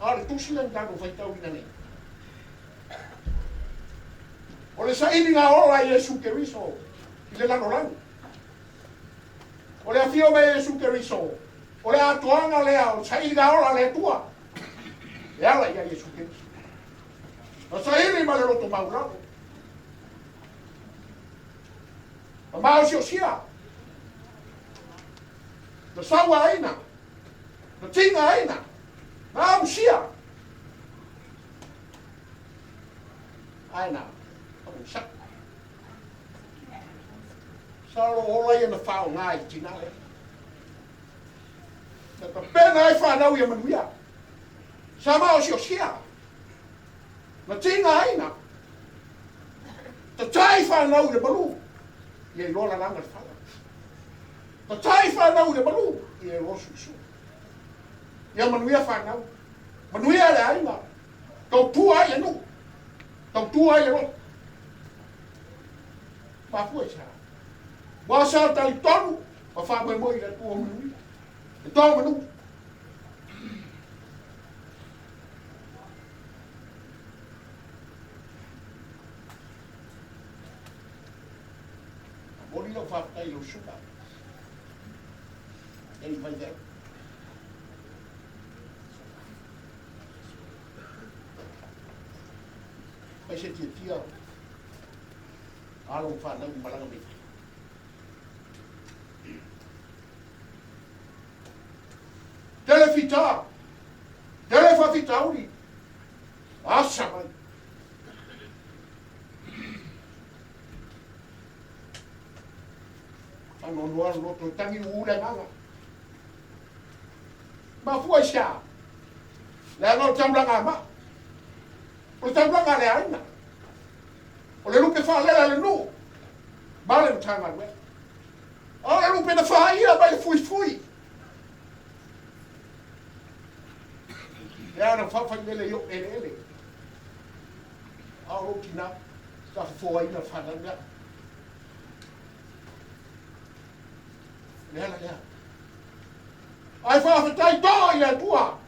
A o le tusi lea na tatou faitauina nei. O le sailiga ola i Iesu Keriso i le lalolagi. O le afio mai o Iesu Keriso, o le atoaga lea o le sailiga ola a le Atua e ala ia Iesu Keriso. Na saili ma le loto maulalo. Na maosiosia. Na sauaina. Na tigaina. Na ausia. Ae na amusa. Sa lo ola ia na faaaoga i le tina lea. Na tapena ai fanau ia manuia. Sa maosiosia. Na tigaina. Tatai fanau i le malu. Ia iloa lalaga le fala. Tatai fanau i le malu. Ia iloa suisui. Ia manuia fanau. Manuia le aiga. Tautua ai le nuu. Tautua ai le lotu. Mafua i se a? Ua sa talitonu ma faamoemoe i le Atua o manuia. E toa manu. Momoli lau faafetai i lau susuga. Ei mai lea. Fai se tiatia alo ma fanau i malaga mai. Tele fita, tele faafitauli, asa mai. Faanoanoa le loto e tagi uu le agaga. Mafua i se a? Leaga o le taulaga a maa. O le taulaga a le aiga. O le lupe faalela a le nuu ma le Matagaluega. A o le lupe na faia mai le fuifui. Lea na faafailele i ou eleele. A o lou tina, sa fofoaina le fanau lea. Le ala lea. Ae faafetai toa i le Atua.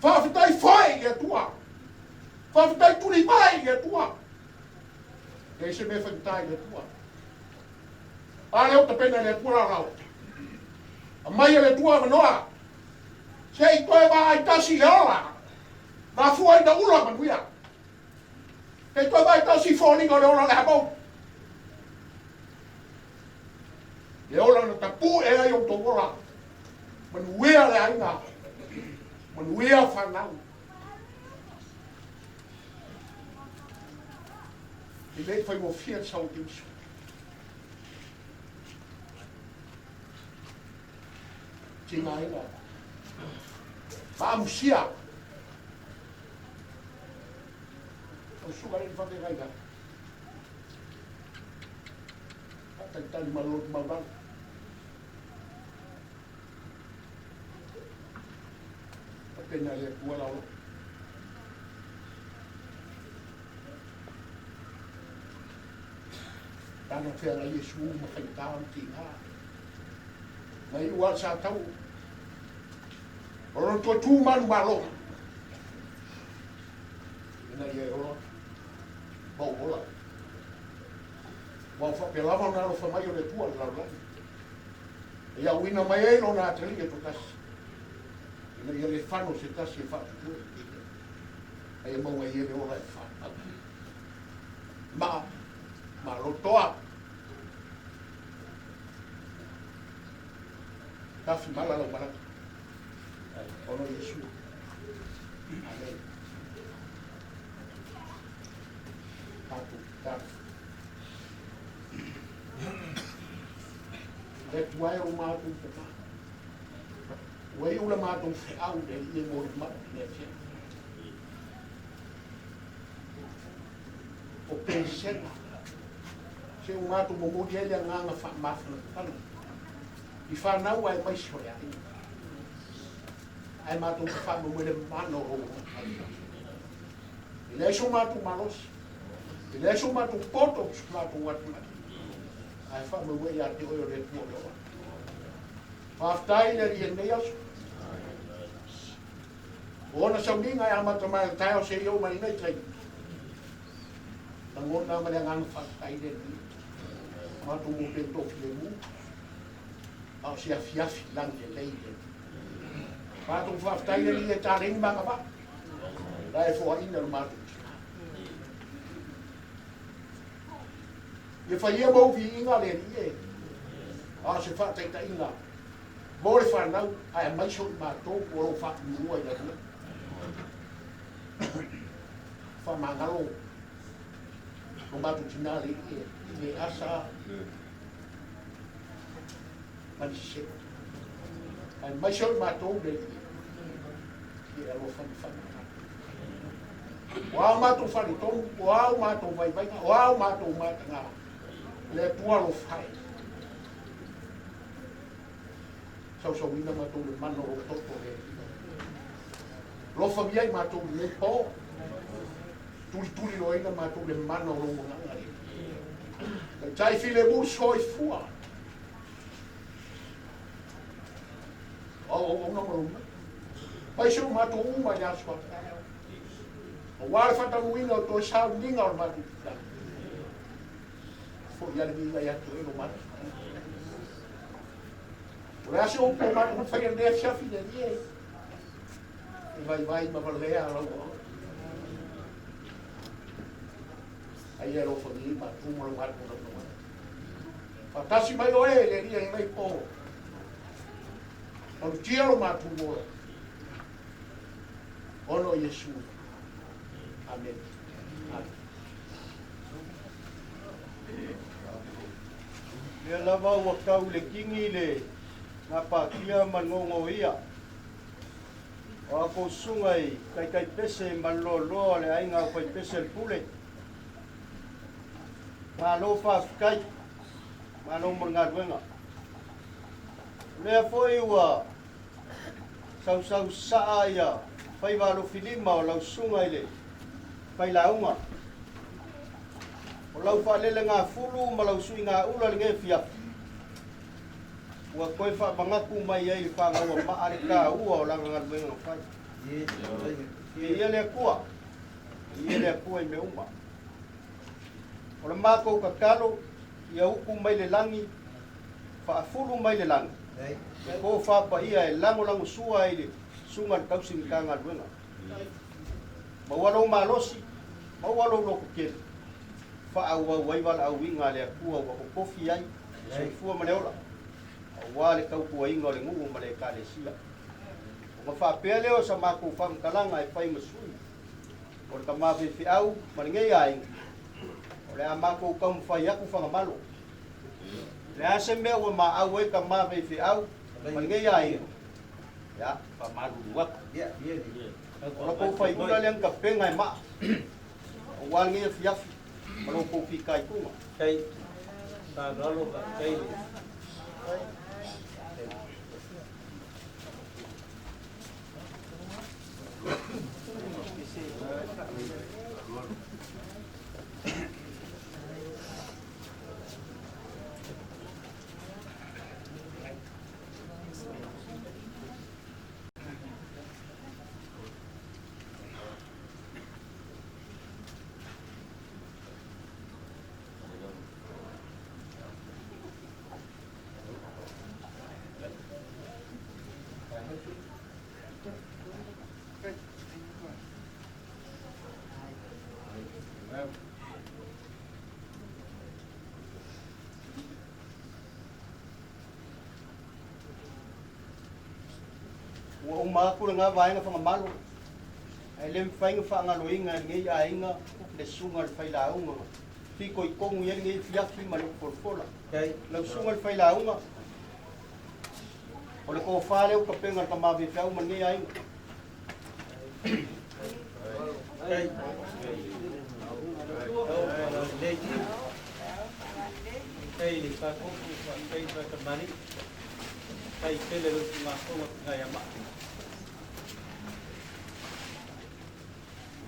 Faafetai foe i le Atua. Faafetai tuli mai i le Atua. Leai se mea faigata i le Atua. A lea ua tapena e le Atua laolao. Aumai e le Atua avanoa. Se i toe vaai tasi i le ola. Mafua ina ula manuia. Se i toe vaai tasi i foliga o le ola o le hamau. Le ola na tapue ai outou ola. Manuia le aiga. Manuia fanau. E le i faigofie le sau o Keriso. Tigaina. Faamusia. Lau susuga i le faafeagaiga. Faatalitali ma le loto maualalo. Tapena e le Atua laolao. Lana feagai Iesu ma faigata ma tiga. Na iu lava le sa tau. O lona toe tu manumalo. Ina ia e ola, ma ou ola. Ua faapea lava ona alofa mai o le Atua i le lalolagi. E auina mai ai lona atalii e toatasi, ina ia le fano se tasi e faatutua a ia maua ai e le ola e fanau. Ma, malo toa. Tafi mala lau malaga. Ona o Iesu. Amen. Tatou tatalo. Le Atua e o matou pema. Ua iu le matou feau le Alii e molimau i le afiafi. O pesega se ua matou momoli ai le agaga faamafanafana i fanau aemaise o le aiga. Ae matou te faamoemoe i le mana o lou agaga. E leai so matou malosi, e leai so matou poto ma so matou atamai, ae faamoemoe ia te oe o le Atua o le ola. Faafetai le Alii i lenei aso. O ona sauniga e amata mai i le taeao seia oo mai lenei taimi. Lagona ma le agaga faafetai le Alii. Matou mo pea toafilemu. A o se afiafi lagi lelei le Alii. Matou faafetai le Alii e taleni ma agavaa. La e foaina le matou tina. Ia faia mou viiga le Alii e. A o se faataitaiga mo le fanau ae aemaise o i matou o lo o faatumuua i lalolagi. Faamagalo lo matou tina le Alii e i le asa ma le sese. Aemaise o i matou le Alii e, ia e alofa ma faamagalo. O a o matou faletonu, o a o matou vaivaiga, o a o matou mataga, le Atua alofa e. Sausauina matou le mana o lou toto le Alii. Alofagia i matou i lenei po. Tulituli loaina matou le mana o lou agaga le Alii. Taitai filemu soifua. O au auauna ma lou mai. Mai se o matou uma i le aso a taeao. Aua le faataunuuina o toe sauniga o le matou tulaga. Foi a le viiga ia te oe lo matou. O le a se upu o matou faia lenei afiafi le Alii e. E vaivai ma valea lau oa. Ai e alofagia i matou ma lo matou naunauaga. Faatasi mai oe le Alii i lenei po. Malutia lo matou ola. Ona o Iesu. Amen. Amen. Lea lava ua tau le kini le gapatia ma le gogoia. O a kou susuga i taitaipese ma le loaloa o le aiga aufaipese a le pule. Malo faafetai, malo mo le galuega. O lea foi ua sausau saa ia faiva alofilima o lau susuga i le failauga. O lau faalelegafulu ma lau suigaula lenei afiafi, ua toe faamanatu mai ai i le fanau a maa le taua o lana galuega na fai. Viia le Atua, viia le Atua i mea uma. O le matou tatalo, ia utu mai le lagi, faafulu mai le lagi, le tofa paia e lagolagosua ai le susuga i le tausi Matagaluega. Maua lou malosi, maua lou lototele, faaauau ai valaauina a le Atua ua totofi ai le soifua ma le ola, aua le tautuaina o le nuu ma le Ekalesia. Ona faapea lea o sa matou faamatalaga e fai ma sui o le tama faifeau ma lenei aiga, o le a matou taumafai atu Fagamalo. O le a se mea ua maau ai tama faifeau ma lenei aiga, ia, faamalulu atu. O la tou faiula lea na tapena e maa, aua lenei afiafi ma lo outou fitaituga. Ua uma atu lena vaega Fagamalo, ae le mafai ona faagaloina e lenei aiga le susuga i le failauga fitoitonu i ai lenei afiafi ma le upufolafola. Lau susuga i le failauga, O le tofa lea ua tapena e le tama faifeau ma lenei aiga.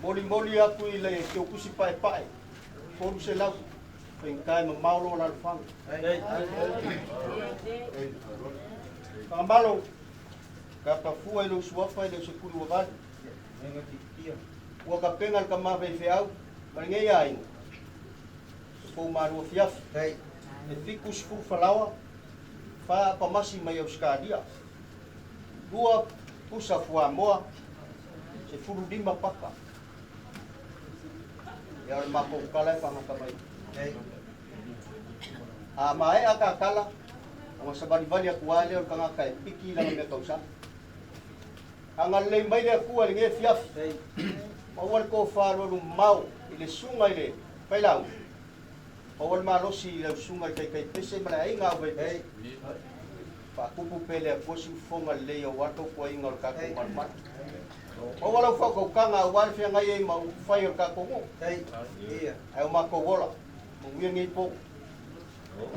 Molimoli atu i le teutusi paepae, 300, faigata e mamao lou alaalafaga. Fagamalo, tapafua i lou suafa e le o se tuli ua valu. Ua tapena le tama faifeau ma lenei aiga, e pou malu afiafi. E 70 falaoa, 4 apamasi mai Ausetalia, 2 pusa fuamoa, 15 paka. Ia o le matou tala e faagata mai. A maea ta tala, ona savalivali atu lava lea o le tagata e piki i lana mea tausaga. Agalelei mai le Atua i lenei afiafi, maua le tofa alualu mamao i le susuga i le Failauga, maua le malosi i lau susuga i le Taitaipese ma le aiga au faipese. Faatupu pea e le Atua siufofoga lelei aua le tautuaina o le tatou malumalu. Maua lau faautautaga aua le feagai ai ma upufai o le tatou nuu. Ae o matou ola, manuia lenei po.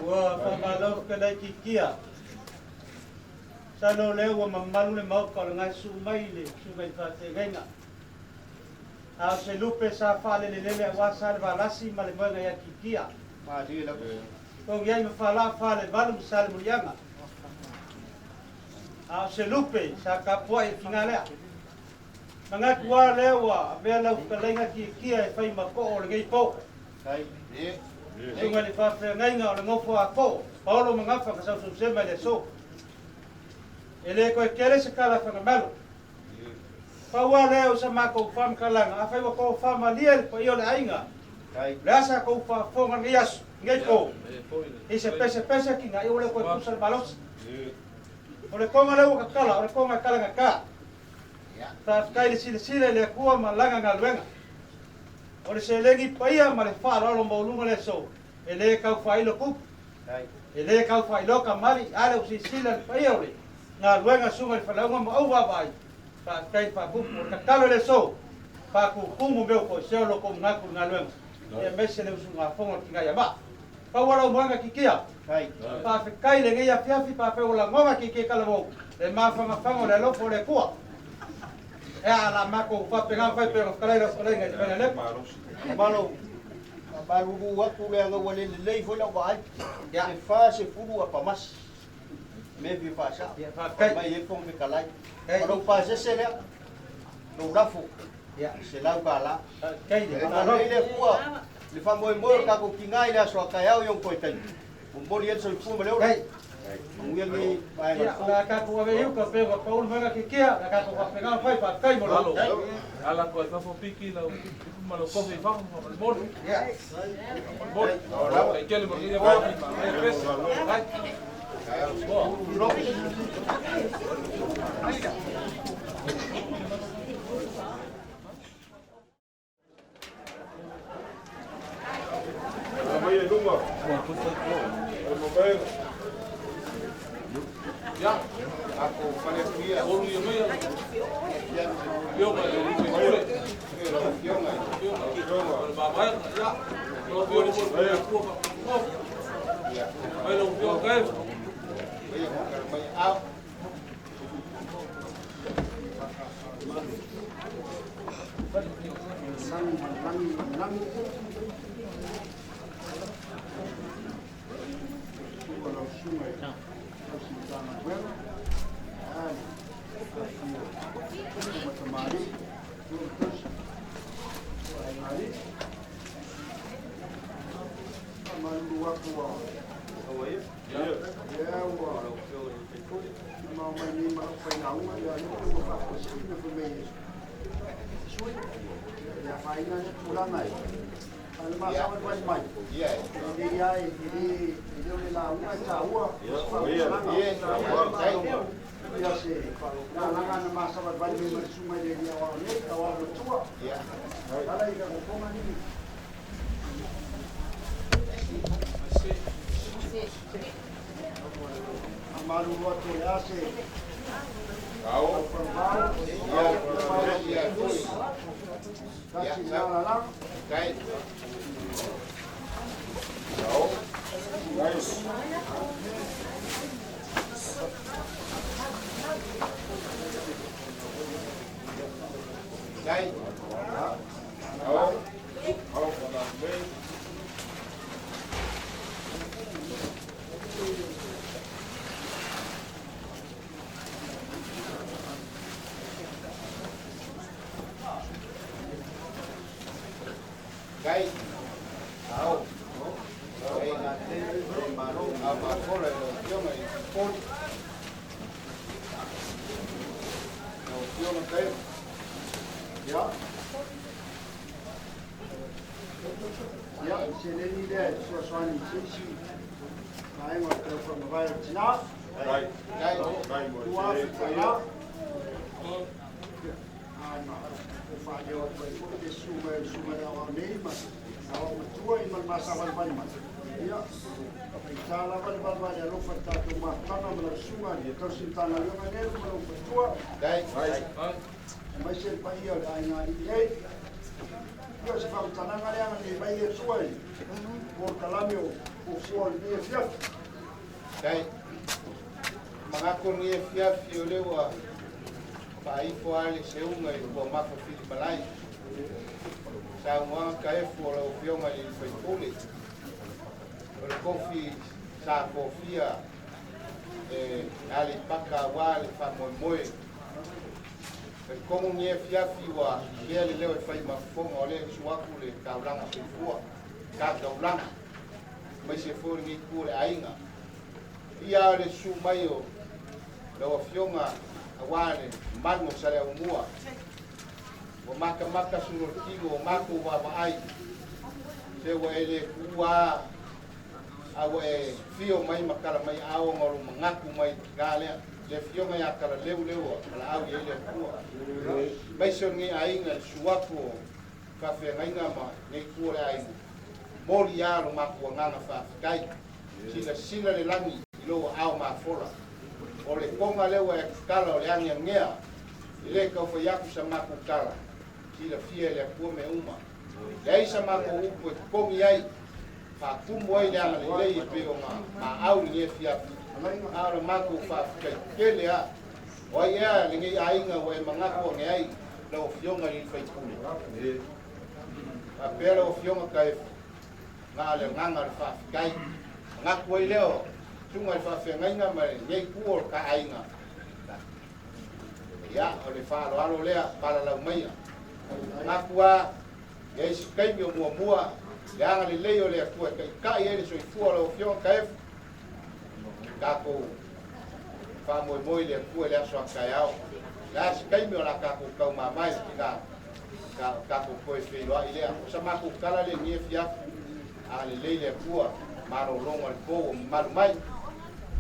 Ua faamalo fetalai Kikia. Masalo o lea ua mamalu le Maota o le gaesu'u mai i le Susuga i le Faafeagaiga. A o se lupe sa faalelelele aua sa le Valasi ma le moega ia Kikia. Togi ai ma falaa falevalu ma Salemuliaga. A o se lupe sa tapuai i le tiga lea. Manatu lava lea ua avea lau fetalaiga Kikia e fai ma too o lenei po. Susuga i le Faafeagaiga o le nofo a too, Paolo ma Gafa na sausausema i le aso. E le toe tele se tala fagamalo. Pau lava lea o sa matou faamatalaga, afai ua tofamalie le paia o le aiga, o le a sa tou faafofoga lenei aso, lenei po, i se pesepese tiga, ia ua le toe tusa le malosi. O le toga lea ua tatala, o le toga e talagata. Faafetai le silasila i le Atua ma lana galuega. O le seleni paia ma le faaaloalo maualuga le aso, e le tau faailo tupu, e le tau faailoa kamali, a lea ua silasila le paia o le galuega susuga i le Faleauga ma ou vaavaai, faafetai le faapupu. O le tatalo i le aso, faatutumu mea ua toesea o lo outou manatu i le galuega, aemaise le usugafono a le Tinaiama. Pau lava lau moega kikia. Faafetai i lenei afiafi faapea ua lagona kiki talavou le mafanafana o le alofa o le Atua. Ea la matou faapena fai pea ona fetalai lau fetalaiga i le vaega lepa. Malo, faamalulu atu leaga ua le lelei foi lau vaai. E 40 apamasi mea fia faasao. Faafetai. Mai ai le Fofoga Fetalai. O lou pasese lea, lou lafo, $100. Faafetai le Agalelei le Atua i le faamoemoe o le tatou tiga i le aso a taeao i ona toe taimi. Momoli ai le soifua ma le ola. Manuia lenei vaega o le Ia, o le a tatou ave i uta pei ona pau le moega kikia, o le a tatou faapena ona fai. Faafetai mo lou. Ala atu ai fafo piki lau ma lau kofi i fafo ma le moli. Moli. Tai tele mo le kofi ma le pese. Ai. Boa. Mai e luma. Ya. Tatou fale atu ia. Olu ia mai. Yo ma le le. Lau Afioga i Ba ya. Lo fio mo le ku ma. Mai lo fio kai. Ia mai au. Lagi, lagi, lagi. Suga lau suga i lau sintana guerra. Ali, afio, matamari, tutus, ali. Malulu aku wa. Ia ua. Ma mai ni ma fai na unga ia ni ua fa si na fa me. Sui. Ia fai na tulaga ai. Ale ma sa mai mai. Ia. E ia e e e o le la unga e taua. Ia se na langa na ma sa mai mai mai suma le ia wa ne ka wa lo tua. Ia. Ala i ka ko ni. Faamalulu atu o le a se tasi i lala Ia, seleni lea e fesoasoani i se isi vaega o le tau faamavae o tinā. $2,000. Ana o faaleo atu ai foi le susu mai o le susuga i le aoao nei ma aoao matua i ma le masavalivali mai. Ia, faitā lava le valevale alofa i le tatou mafutaga ma lau susuga i le tausi Matagaluega Nelu ma lou faletua. Aemaise le paia o le aiga alii nei. Ia, o se faamatalaga lea agalelei mai le Atua i polokalame o fuafua o lenei afiafi. Dai. Manatu o lenei afiafi o lea ua faaifo lava le seuga i le tuamafa filimalai. Saunoaga taefu o lau Afioga i le sui usufono. O le tofi sa tofia e Aleipata aua le faamoemoe. Talitonu lenei afiafi ua avea le leo e fai ma fofoga o lea e susu atu le taulaga soifua, ta taulaga, aemaise foi o lenei itu o le aiga. Ia o le susu mai o lau Afioga aua le mamalu o Saleaaumua, ua matamata sulu o le tino o matou vaavaai, se ua e le tuua a ua e fio mai ma tala mai aao ona o lou manatu mai tina lea, le Afioga ia Talaleu lea ua valaau i ai le Atua. Aemaise o lenei aiga i le susu atu o faafeagaiga ma lenei itu o le aiga, momoli lava lo matou agaga faafetai. Silasila le lagi i lou aao mafola. O le toga lea ua e tatala o le ageagea, e le tau fai atu sa matou tala, silafia e le Atua mea uma. Leai sa matou upu e totogi ai, faatumu ai le agalelei e pei ona maau i lenei afiafi, a o le matou faafetai tele lava. O ai ea lenei aiga ua e manatu ane ai lau Afioga i le sui usufono? Faapea lau Afioga Taefu, na o le agaga o le faafetai. Manatu ai lea o susuga i le faafeagaiga ma lenei itu o le ta aiga. Ia, o le faaaloalo lea, palalau maia. Manatu lava, i ai se taimi o muamua, le agalelei o le Atua e taitai ai le soifua o lau Afioga Taefu, tatou faamoemoe i le Atua i le aso a taeao. Le a se taimi o le a tatou taumamae i le tina, tatou toe feiloai lea. O sa matou tala lea i lenei afiafi, agalelei le Atua, malologa o le po ua mamalu mai.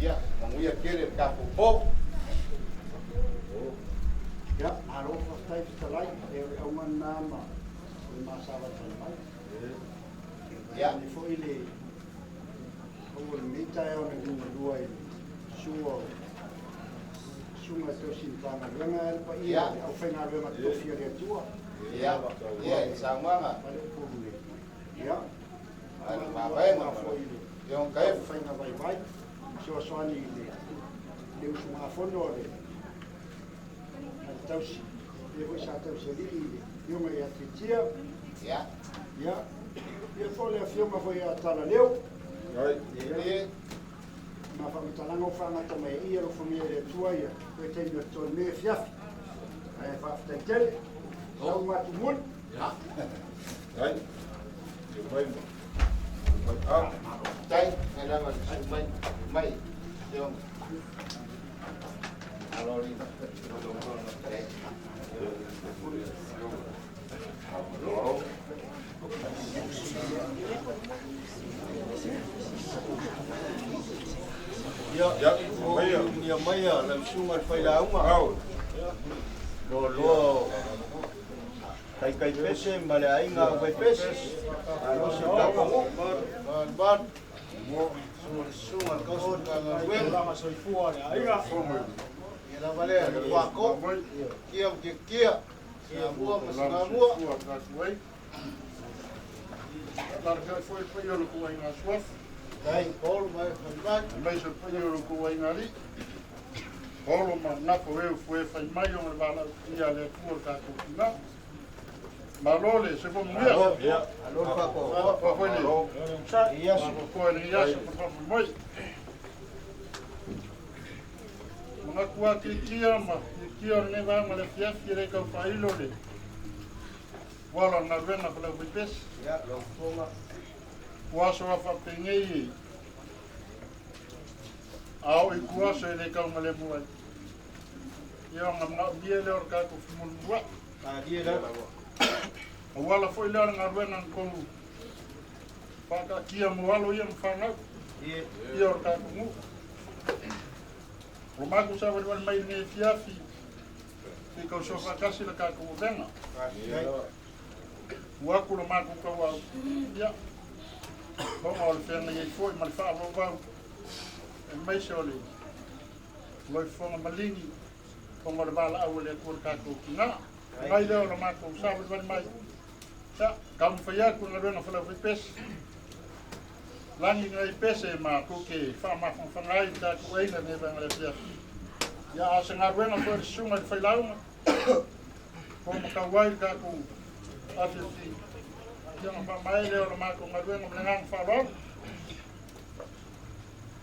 Ia, manuia tele le tatou po. Ia, malo faafetai fetalai, e o le auga lena ma o le masavalivali mai. Ia. Ia foi le aua lenei taeao na liugalua i le susu o susuga i tausi Matagaluega ae le paia o le aufaigaluega tofi a le Atua. Ia, ia, i le saunoaga. Ma le Upolu nei. Ia, Ai le mavaega foi i le Leon Taefu. faiga vaivai, fesoasoani i le usugafono a le tausi, le foi sa tausi alii i le afioga ia Tiatia. Ia. Ia, ia foi le afioga foi ia Talaleu. Ia. Ma faamatalaga o faagata mai ai ia alofagia e le Atua ia toe taimi o totoe lenei afiafi. Ae faafetai tele, sau matumuli. Tai, ngai lava le susu mai, mai, Leon. Alo li. Ia, o ulugia mai lau susuga i le failauga. Loaloa taikaipese ma le aiga aufaipese. Alo se tatou nuu. Susuga le kausi Tulaga soifua o le aiga. Ia lava lea le fuako kia ma kiakia Samoa ma Samoa. Tai Paul mai fai mai. Aemaise le paia o le kou aiga alii, Olo ma Nafo e ufue fai mai o le valaau paia a le Atua o le tatou tina. Malo le soifua manuia. Alo le faakoakoa. Faafoe le I aso. faafoe lenei aso ma le faamoemoe. Manatu lava kiakia ma kiakia o lenei vaega o le afiafi e le tau faailo le uala o le galuega a Faleaufaipese. Ia lau fofoga. Ua aso lava faapenei e a oo i tua aso e le taugalemu ai. Ia ona manaomia lea o le tatou femumulimuai. Talie lava. Auala foi lea o le galuega na tou faataatia mo alo ia ma fanau. Ia o le tatou nuu. O lo matou savalivali mai i lenei afiafi, se i tausoa faatasi le tatou avega. Ua atu lo matou tauau, ia, ona o le feagai ai foi ma le faavauvau, aemaise o le loifofoga maligi, ona o le valaau a le Atua i le tatou tina. Mai lea o le matou savalivali mai, ia, taumafai atu le galuega Faleaufaipese, lagi lenei pese matou te faamafanafana ai i le tatou aiga i lenei vaega o le afiafi. Ia, a o se galuega foi a le susuga i le failauga, po o matau ai le tatou afiafi, ia ona faamaea lea o le matou galuega ma le agaga faaaloalo.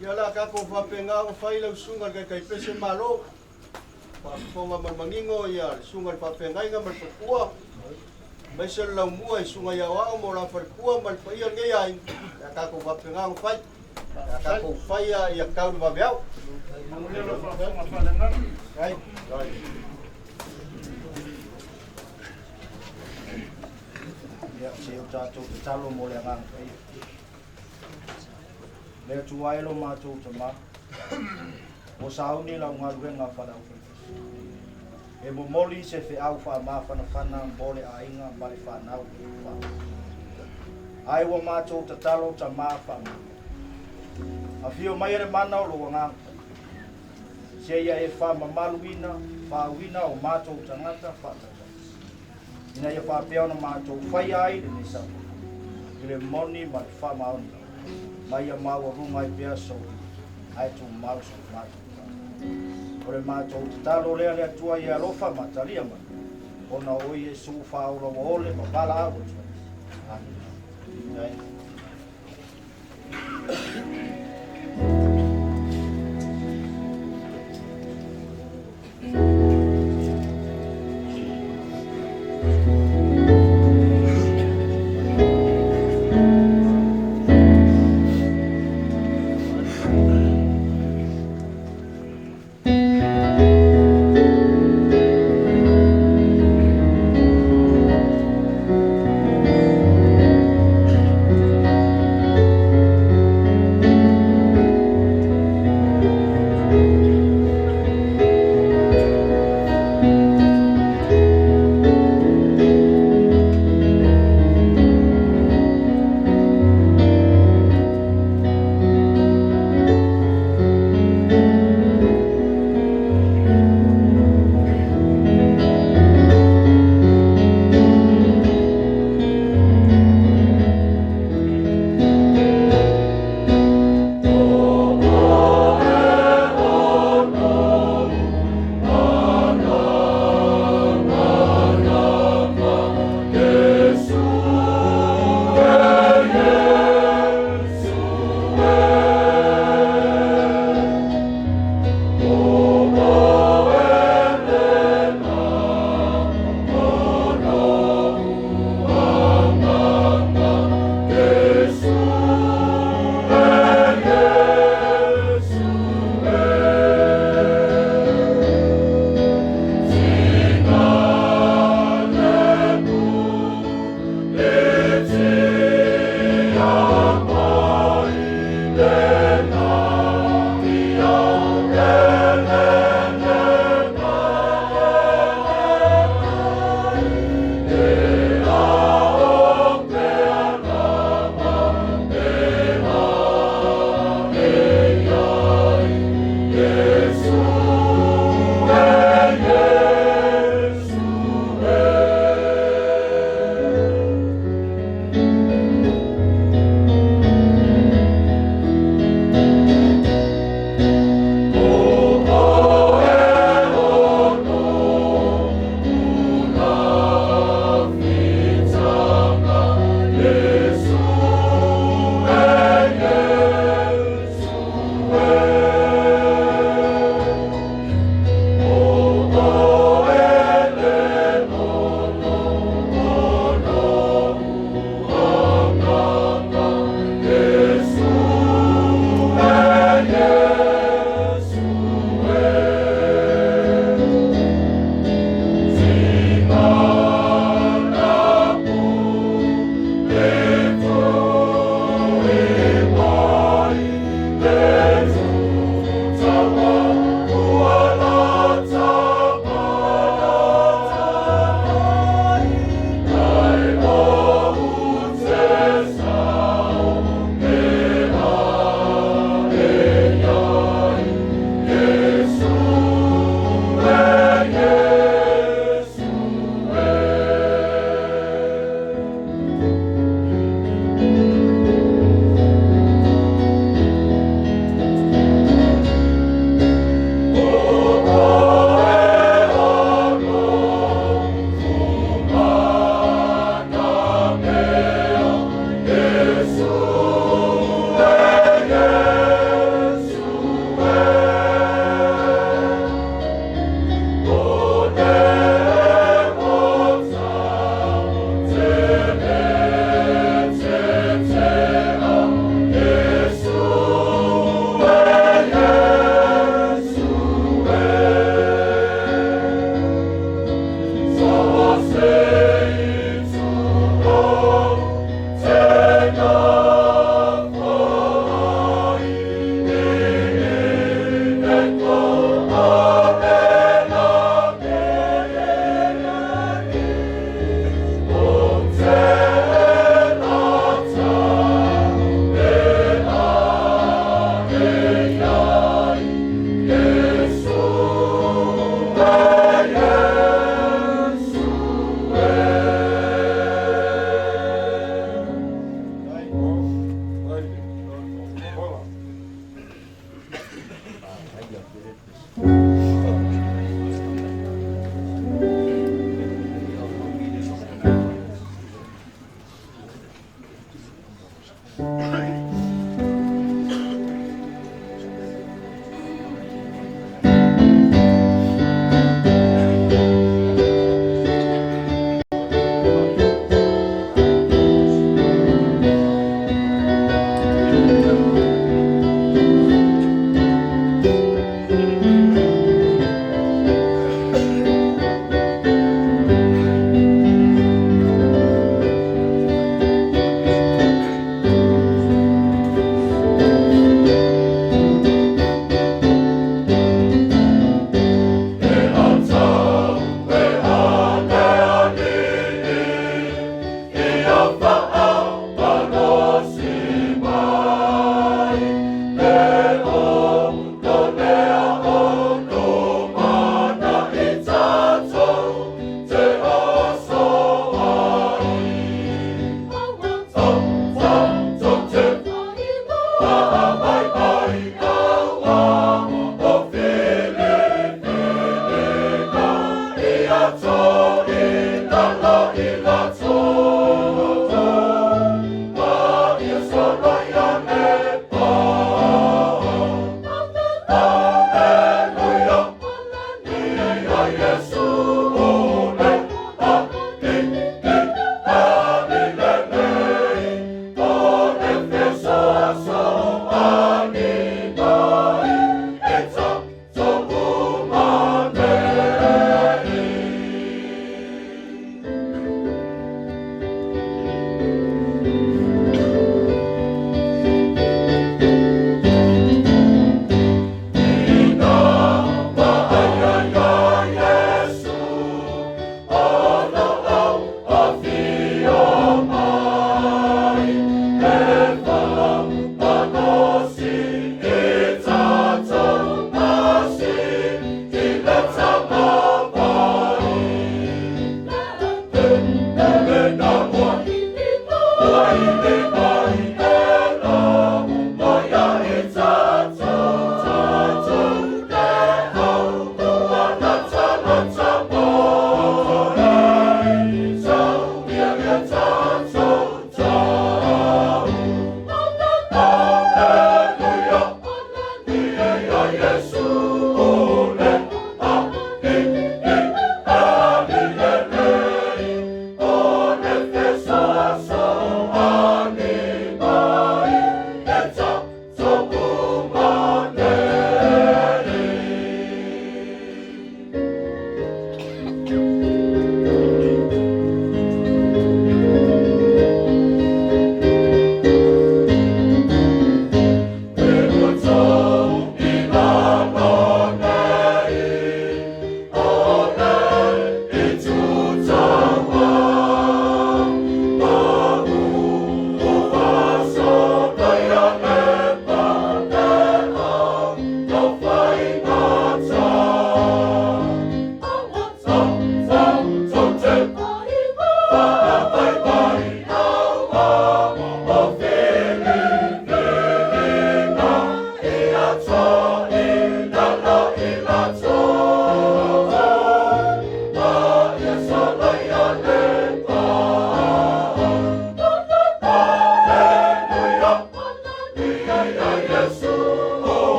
Ia la tatou faapena ona fai lau susuga i le Taitaipese Malo. Faafofoga ma le manino ia le susuga i le faafeagaiga ma le faletua, aemaise le laumua i susuga i aoao ma o la faletua ma le paia o lenei aiga. Ia tatou faapena ona fai. Ia tatou faia ia tau le vaveao. Manuia lau faafofoga faaleagaga. Ai. Ia, se i o tatou tatalo mo le Agaga Paia. Le Atua e lo matou Tamā, ua sauni lau galuega faaleaufaipese. E momoli se feau faamafanafana mo le aiga ma le fanau e fa. Ae ua matou tatalo Tamā faamanuia. Afio mai e le mana o lou Agaga Paia. Seia e faamamaluina, faauina o matou tagata faatautai. Ina ia faapea ona matou faia ai lenei saofaiga, i le moni ma le faamaoni lava, ma ia maualuga ai pea sou ae tumau so matou tatalo. O le matou tatalo lea le Atua ia alofa ma talia mai, ona o Iesu faaola ua ole ma valaau atu ai. Amina.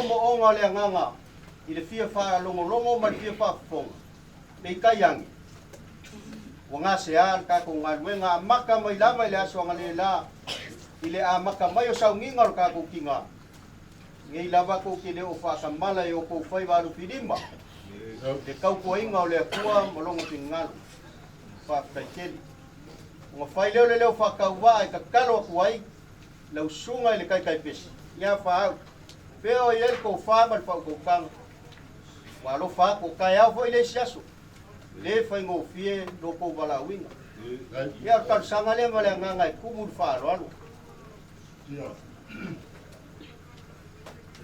moomooga o le agaga i le fia faalogologo ma le fia faafofoga, peitai ane, ua gasea le tatou galuega amata mai lava i le aso analeila i le amata mai o sauniga o le tatou tiga. Nei lava tou te le o faatamala i o outou faiva alofilima i le tautuaina o le Atua ma Lona finagalo. Faafetai tele. Ona fai lea o le leo faatauvaa e tatalo atu ai lau susuga i le Taitaipese ia Faau, pea o i ai le tofa ma le faautautaga. Ua alofa atu, o taeao foi le isi aso, le faigofie lo tou valaauina. Ia, o le talosaga lea ma le agaga e tumu le faaaloalo. Ia,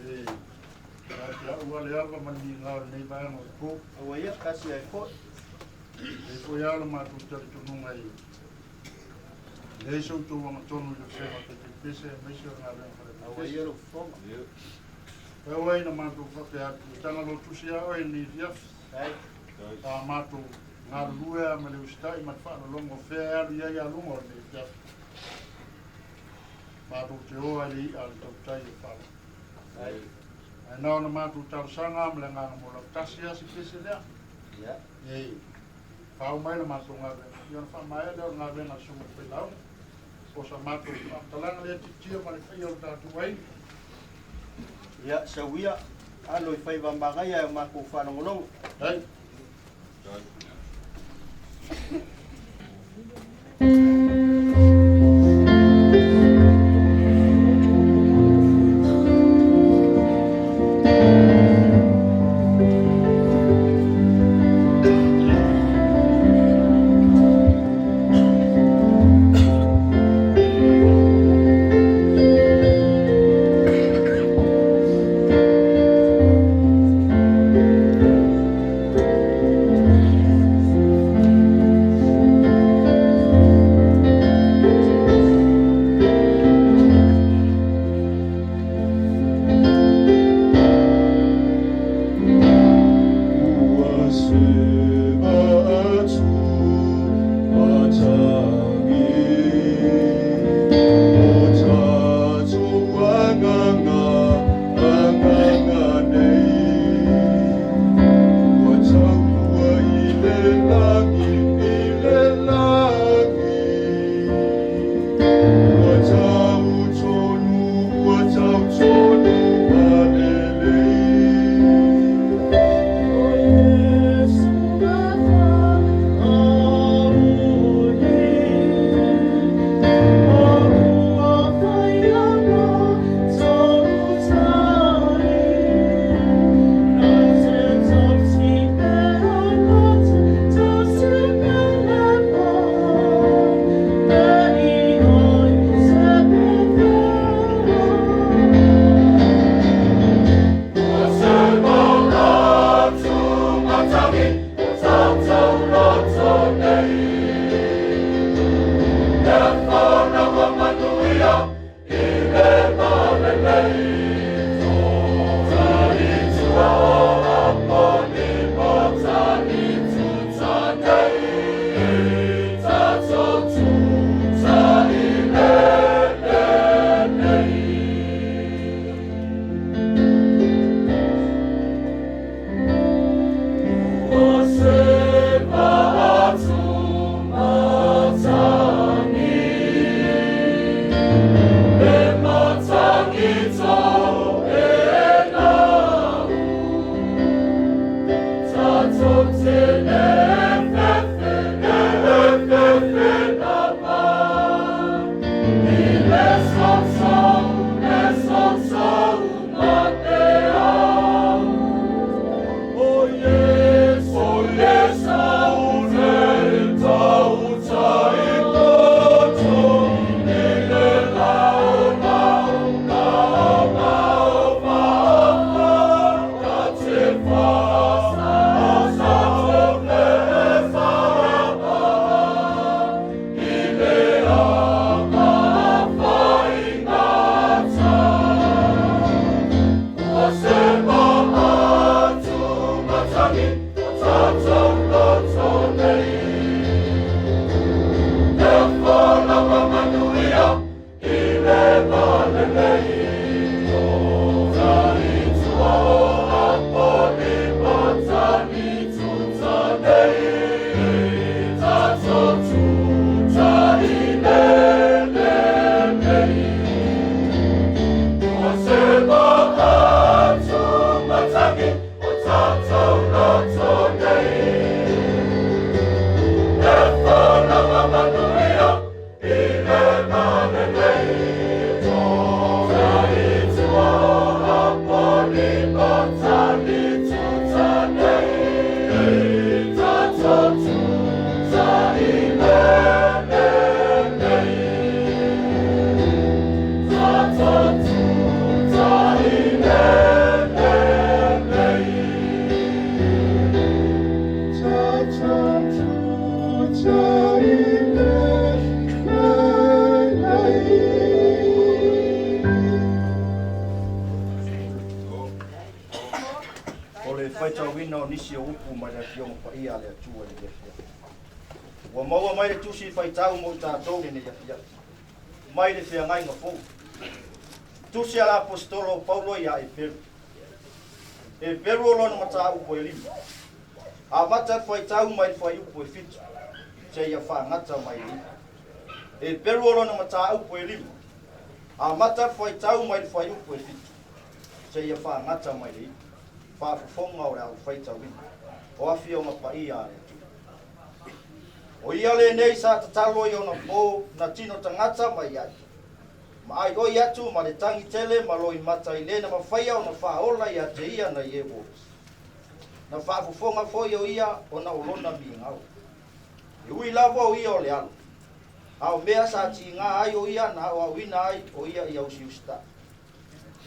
e ia te au le ava ma le migao i lenei vaega o le po. Aua ia, tasi ai foi. E foi lava lo matou talitonuga e leai se outou agatonu i le vasega o Taitaipese aemaise o le galuega Aua fale ia lou fofoga. Pau ai na matou faapea atu, e taga lotusi lava oe i lenei afiafi. Sa matou galulue lava ma le usitai ma le faalologo o fea e alu i ai aluga o lenei afiafi. Matou te o lava i le i'a a le tautai o Falo. Ae na ona matou talosaga lava ma le agaga molautasi lava si pese lea. E faauma mai le matou galuega, ia ona faamaea lea o le galuega a le susuga i le failauga. O sa matou faamatalaga lea titia ma le paia o le tatou aiga. Ia, sau ia, alo i faiva magaia e o matou faalogologo. Ai. nisi o upu mai le Afioga Paia a le Atua i lenei afiafi. Ua maua mai le tusi faitau mo i tatou lenei afiafi, mai le feagaiga fou. Tusi a le Aposetolo o Paulo ia Eperu. Eperu o lona mataupu e lima. Amata le faitau mai le fuaiupu e fitu, seia faagata mai le iva. Eperu o lona mataupu e lima. Amata le faitau mai le fuaiupu e fitu, seia faagata mai le iva. Faafofoga o le au faitauina o Afioga Paia a le Atua. O ia lenei sa tatalo i ona po na tino tagata mai ai, ma aioi atu ma le tagi tele ma loimata i le na mafaia ona faaola ia te ia nai e ua osi. Na faafofoga foi o ia ona o lona migao. E ui lava o ia o le alo, a o mea sa tiga ai o ia na aoaoina ai o ia ia usiusitai.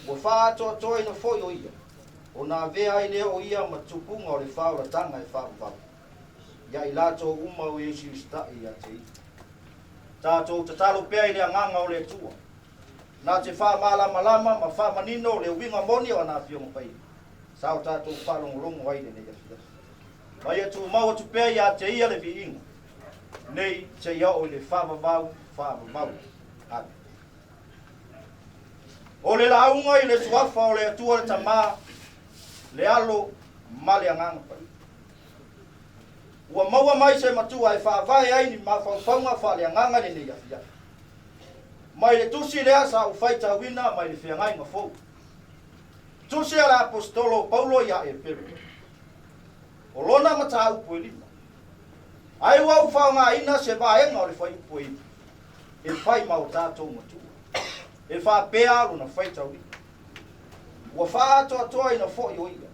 Ua faaatoatoaina foi o ia, ona avea ai lea o ia ma tupuga o le faaolataga e faavavau ia i latou uma o e usiusitai ia te ia. Tatou tatalo pea i le Agaga o le Atua, na te faamalamalama ma faamanino le uiga moni o ana Afioga Paia, sa o tatou faalogologo ai i lenei afiafi. Ma ia tumau atu pea ia te ia le viiga, nei seia oo i le faavavau faavavau. Amene. O le lauga i le suafa o le Atua le Tama, le Alo ma le Agaga Paia. Ua maua mai se matua e faavae ai ni mafaufauga faaleagaga i lenei afiafi. Mai le tusi lea sa ou faitauina mai le feagaiga fou. Tusi a le Aposetolo o Paulo ia Eperu. O lona mataupu e lima. Ai ua ou faaaogaina se vaega o le fuaiupu e iva e fai ma o tatou matua. E faapea lona faitauina. Ua faaatoatoaina foi o ia,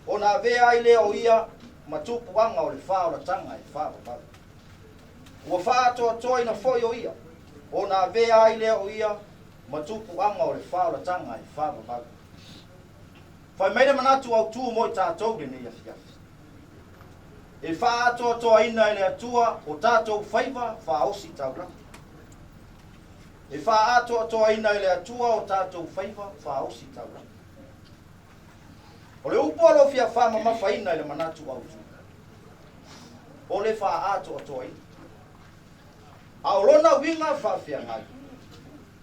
ona avea ai lea o ia ma tupuaga o le faaolataga e faavavau. Ua faaatoatoaina foi o ia, ona avea ai lea o ia ma tupuaga o le faaolataga e faavavau. Fai mai le manatu autu mo i tatou lenei afiafi. E faaatoatoaina e le Atua o tatou faiva faaosi taulaga. E faaatoatoaina e le Atua o tatou faiva faaosi taulaga. O le upu o lo o fia faamamafaina i le manatu autu, o le faaatoatoaina. A o lona uiga faafeagai,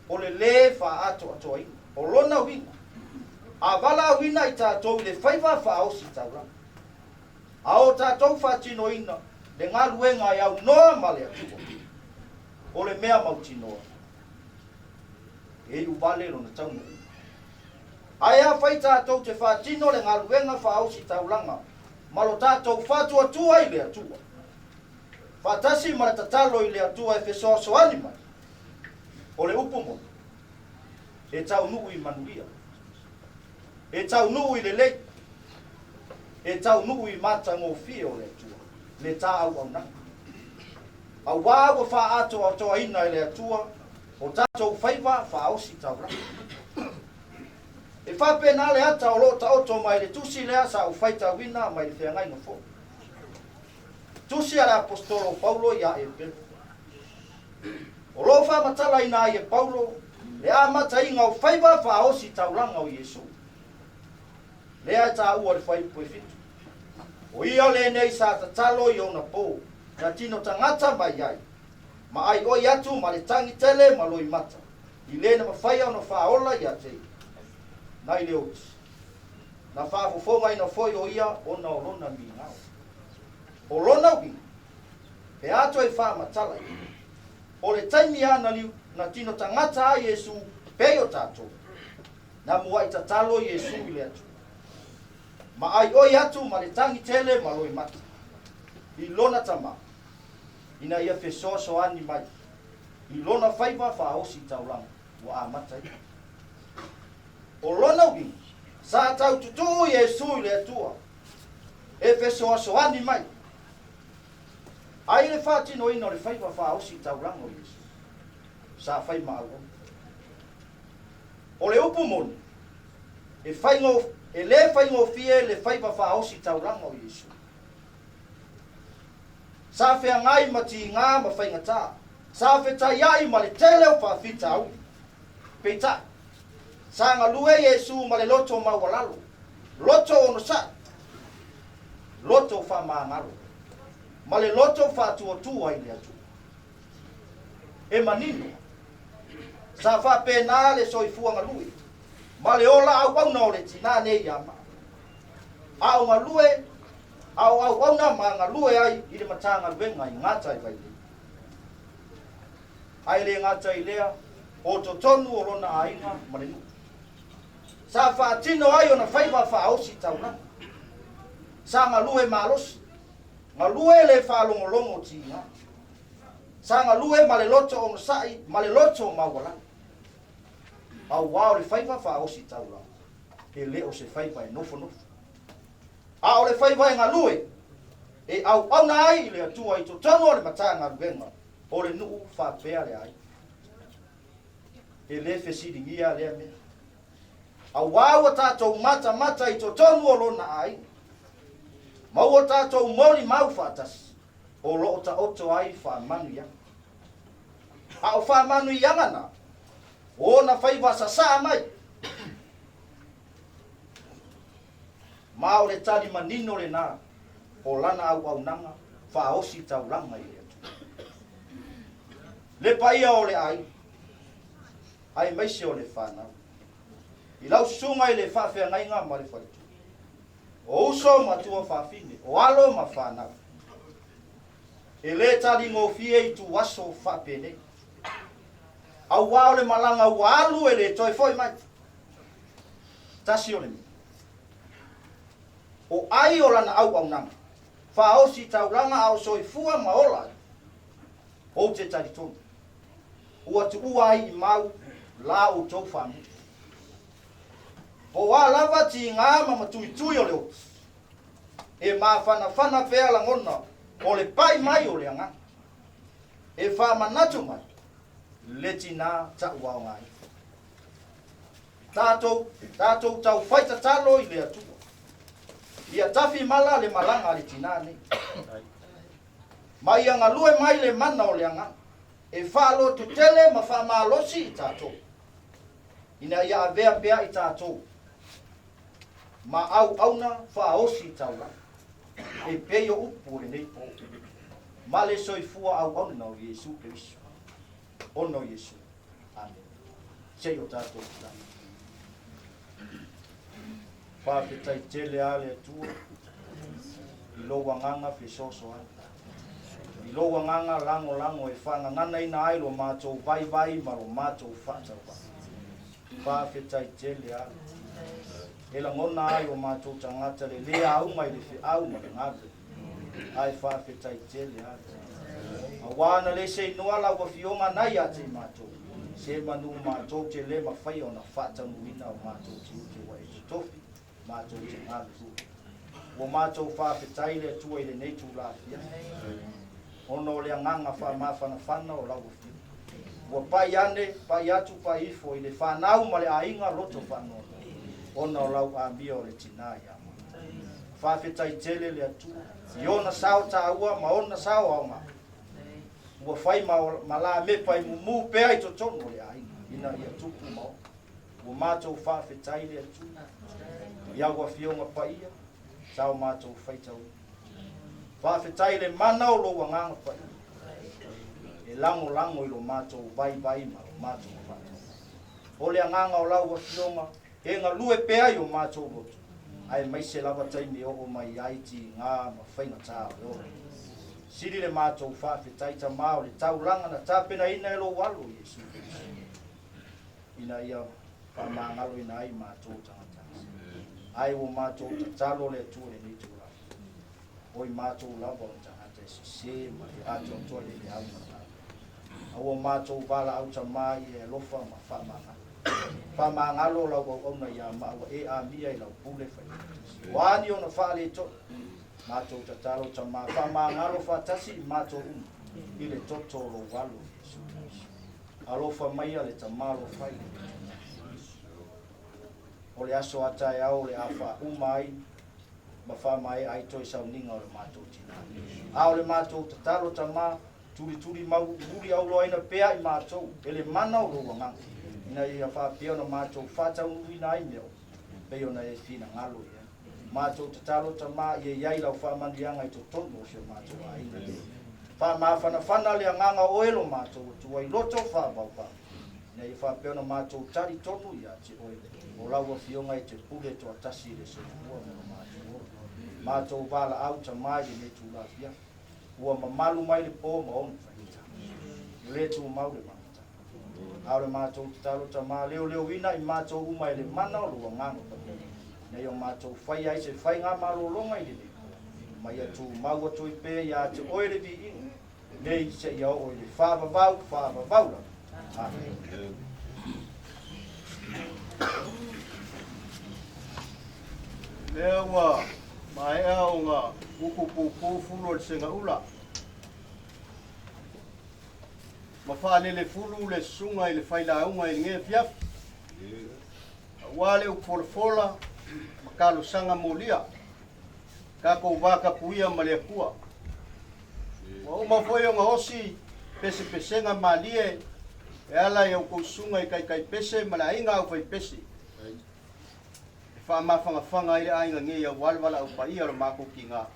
o le lē faaatoatoaina. O lona uiga, a valaauina i tatou i le faiva faaosi taulaga, a o tatou faatinoina le galuega e aunoa ma le Atua, o le mea mautinoa, e iu vale lona taunuuga. Ae afai tatou te faatino le galuega faaosi taulaga ma lo tatou faatuatua i le Atua, faatasi ma le tatalo i le Atua e fesoasoani mai, o le upu moni, e taunuu i manuia, e taunuu i lelei, e taunuu i matagofie o le Atua, le ta auaunaga. Auā ua faaatoatoaina e le Atua o tatou faiva faaosi taulaga. E faapena le ata o lo o taoto mai le tusi lea sa ou faitauina mai le feagaiga fou. Tusi a le Aposetolo o Paulo ia Eperu. O lo o faamatalaina ai e Paulo le amataina o faiva faaosi taulaga o Iesu. Lea e taua le fuaiupu e fitu. O ia lenei sa tatalo i ona po na tino tagata mai ai, ma aioi atu ma le tagi tele ma loimata, i le na mafaia ona faaola ia te ia, nai le oti. Na faafofogaina foi o ia ona o lona migao. O lona uiga, pe a toe faamatala ia, o le taimi a na liu na tino tagata ai Iesu pei o tatou, na muai tatalo Iesu i le Atua, ma aioi atu ma le tagi tele ma loimata i lona Tama, ina ia fesoasoani mai i lona faiva faaosi taulaga ua amata ia. O lona uiga, sa tau tutuu Iesu i le Atua e fesoasoani mai ai le faatinoina o le faiva faaosi taulaga o Iesu sa fai ma auauna. O le upu moni, e faigo, e lē faigofie le faiva faaosi taulaga o Iesu. Sa feagai ma tigā ma faigatā, sa fetaiaʻi ma le tele o faafitauli. Peitai, sa galue Iesu ma le loto maualalo, loto onosai. loto faamagalo ma le loto faatuatua i le Atua. E manino, sa faapena le soifua galue ma le ola auauna o le tinā nei ia Maa. A o galue, a o auauna ma galue ai i le Matagaluega i gata i Vailei. Ae le gata i lea, o totonu o lona aiga ma le nuu. Sa faatino ai ona faiva faaosi taulaga. Sa galue malosi, galue le faalogologo tiga. Sa galue ma le loto onosai ma le loto maualalo. Auā o le faiva faaosi taulaga, e le o se faiva e nofonofo. A o le faiva e galue, e auauna ai i le Atua i totonu o le Matagaluega o le nuu faapea le aiga. E le fesiligia lea mea. Auā ua tatou matamata i totonu o lona aiga, ma ua tatou molimau faatasi o lo o taoto ai faamanuiaga. A o faamanuiaga na, o ona faiva sasaa mai, ma o le tali manino lena o lana auaunaga faaosi taulaga i le Atua. Le paia o le aiga, aemaise o le fanau, i lau susuga i le faafeagaiga ma le faletua, o uso ma tuafafine, o alo ma fanau, e le taligofie ituaso faapenei, auā o le malaga ua alu e le toe foi mai. Tasi o le mea, o ai o lana auaunaga, faaosi taulaga a o soifua ma ola ai, ou te talitonu, ua tuua ai i mau la outou faamuli. Po o a lava tiga ma matuitui o le oti, e mafanafana pea lagona o le pai mai o le agaga, e faamanatu mai le tinā taʻuaogaina. Tatou, tatou taufai tatalo i le Atua, ia tafi mala le malaga a le tinā nei, ma ia galue mai le mana o le agaga, e faalototele ma faamalosi i tatou, ina ia avea pea i tatou ma auauna faaosi taulaga, e pei o upu o lenei po, ma le soifua auauna o Iesu Keriso, ona o Iesu. Amene. Se i o tatou tatalo. Faafetai tele a le Atua i lou agaga fesoasoani, i lou agaga lagolago e faagaganaina ai lo matou vaivai ma lo matou faatauvaa. Faafetai tele a le Atua. E lagona ai o matou tagata le lē auga i le feau ma le galuega. Ae faafetai tele a le Atua. Auā na le seinoa lau Afioga nai ia te i matou, se manu matou te lē mafaia ona faataunuuina o matou tiute ua e totofi matou te galulue. Ua matou faafetai le Atua i lenei tula afiafi, ona o le agaga faamafanafana o lau Afioga. Ua pai ane, pai atu, pai ifo i le fanau ma le aiga loto faanoanoa, ona o lau amia o le tinā ia matou. Faafetai tele le Atua i ona sao taua ma ona sao aoga ua fai ma, ma lamepa i mumu pea i totonu o le aiga ina ia tupu ma ola. Ua matou faafetai le Atua i au Afioga paia sa o matou faitauina. Faafetai i le mana o lou Agaga Paia e lagolago i lo matou vaivai ma lo matou faatauvaa. O le agaga o lau Afioga e galue pea i o matou loto, aemaise lava taimi e oo mai ai tiga ma faigata o le ola. Sili le matou faafetai Tama o le taulaga na tapenaina e lou Alo Iesu Keriso, ina ia faamagaloina ai matou tagata. Ae ua matou tatalo le Atua i lenei tulaga, o i matou lava o tagata e sese ma le atoatoa i le feau ma le galuega. A ua matou valaau Tama ia e alofa ma faamagalo. Faamagalo lau auauna ia maua e amia i lau pule faifaatasi. O a ni ona faaletonu, matou tatalo Tama faamagalo faatasi i matou uma i le toto o lou Alo Iesu Keriso. Alofa maia le Tama alofa i le O le aso a taeao o le a faauma ai ma faamaea ai toe sauniga o le matou tinā. A o le matou tatalo Tama, tulituli mau muli auloaina pea i matou e le mana o lou Agaga, ina ia faapea ona matou faataunuuina ai mea uma, pei ona e finagalo i ai. Matou tatalo tamā ia i ai lau faamanuiaga i totonu o si o matou aiga nei. Faamafanafana le agaga o oe lo matou Atua i loto faavauvau, ina ia faapea ona matou talitonu ia te oe, o lau Afioga e te pule toatasi i le soifua ma lo matou ola. Matou valaau tamā i lenei itula afiafi, ua mamalu mai le po ma ona faigata, e le tumau le mafuta. A o le matou tatalo tamā, leoleoina i matou uma e le mana o lou Agaga Paia, ina ia matou faia ai se faigamalologa i lenei po, ma ia tumau atu ai pea ia te oe le viiga, nei seia oo i le faavavau, faavavau lava. Amene. Lea ua maea ona utu pupū fulu o le segaula ma faalelefulu le susuga i le failauga i lenei afiafi, aua le upu folafola ma talosaga molia, tatou vatapuia ma le Atua. Ua uma foi ona osi pesepesega malie e ala i a outou susuga i taitaipese ma le aiga aufaipese e faamafanafana ai le aiga nei aua le valaau paia o le matou tiga.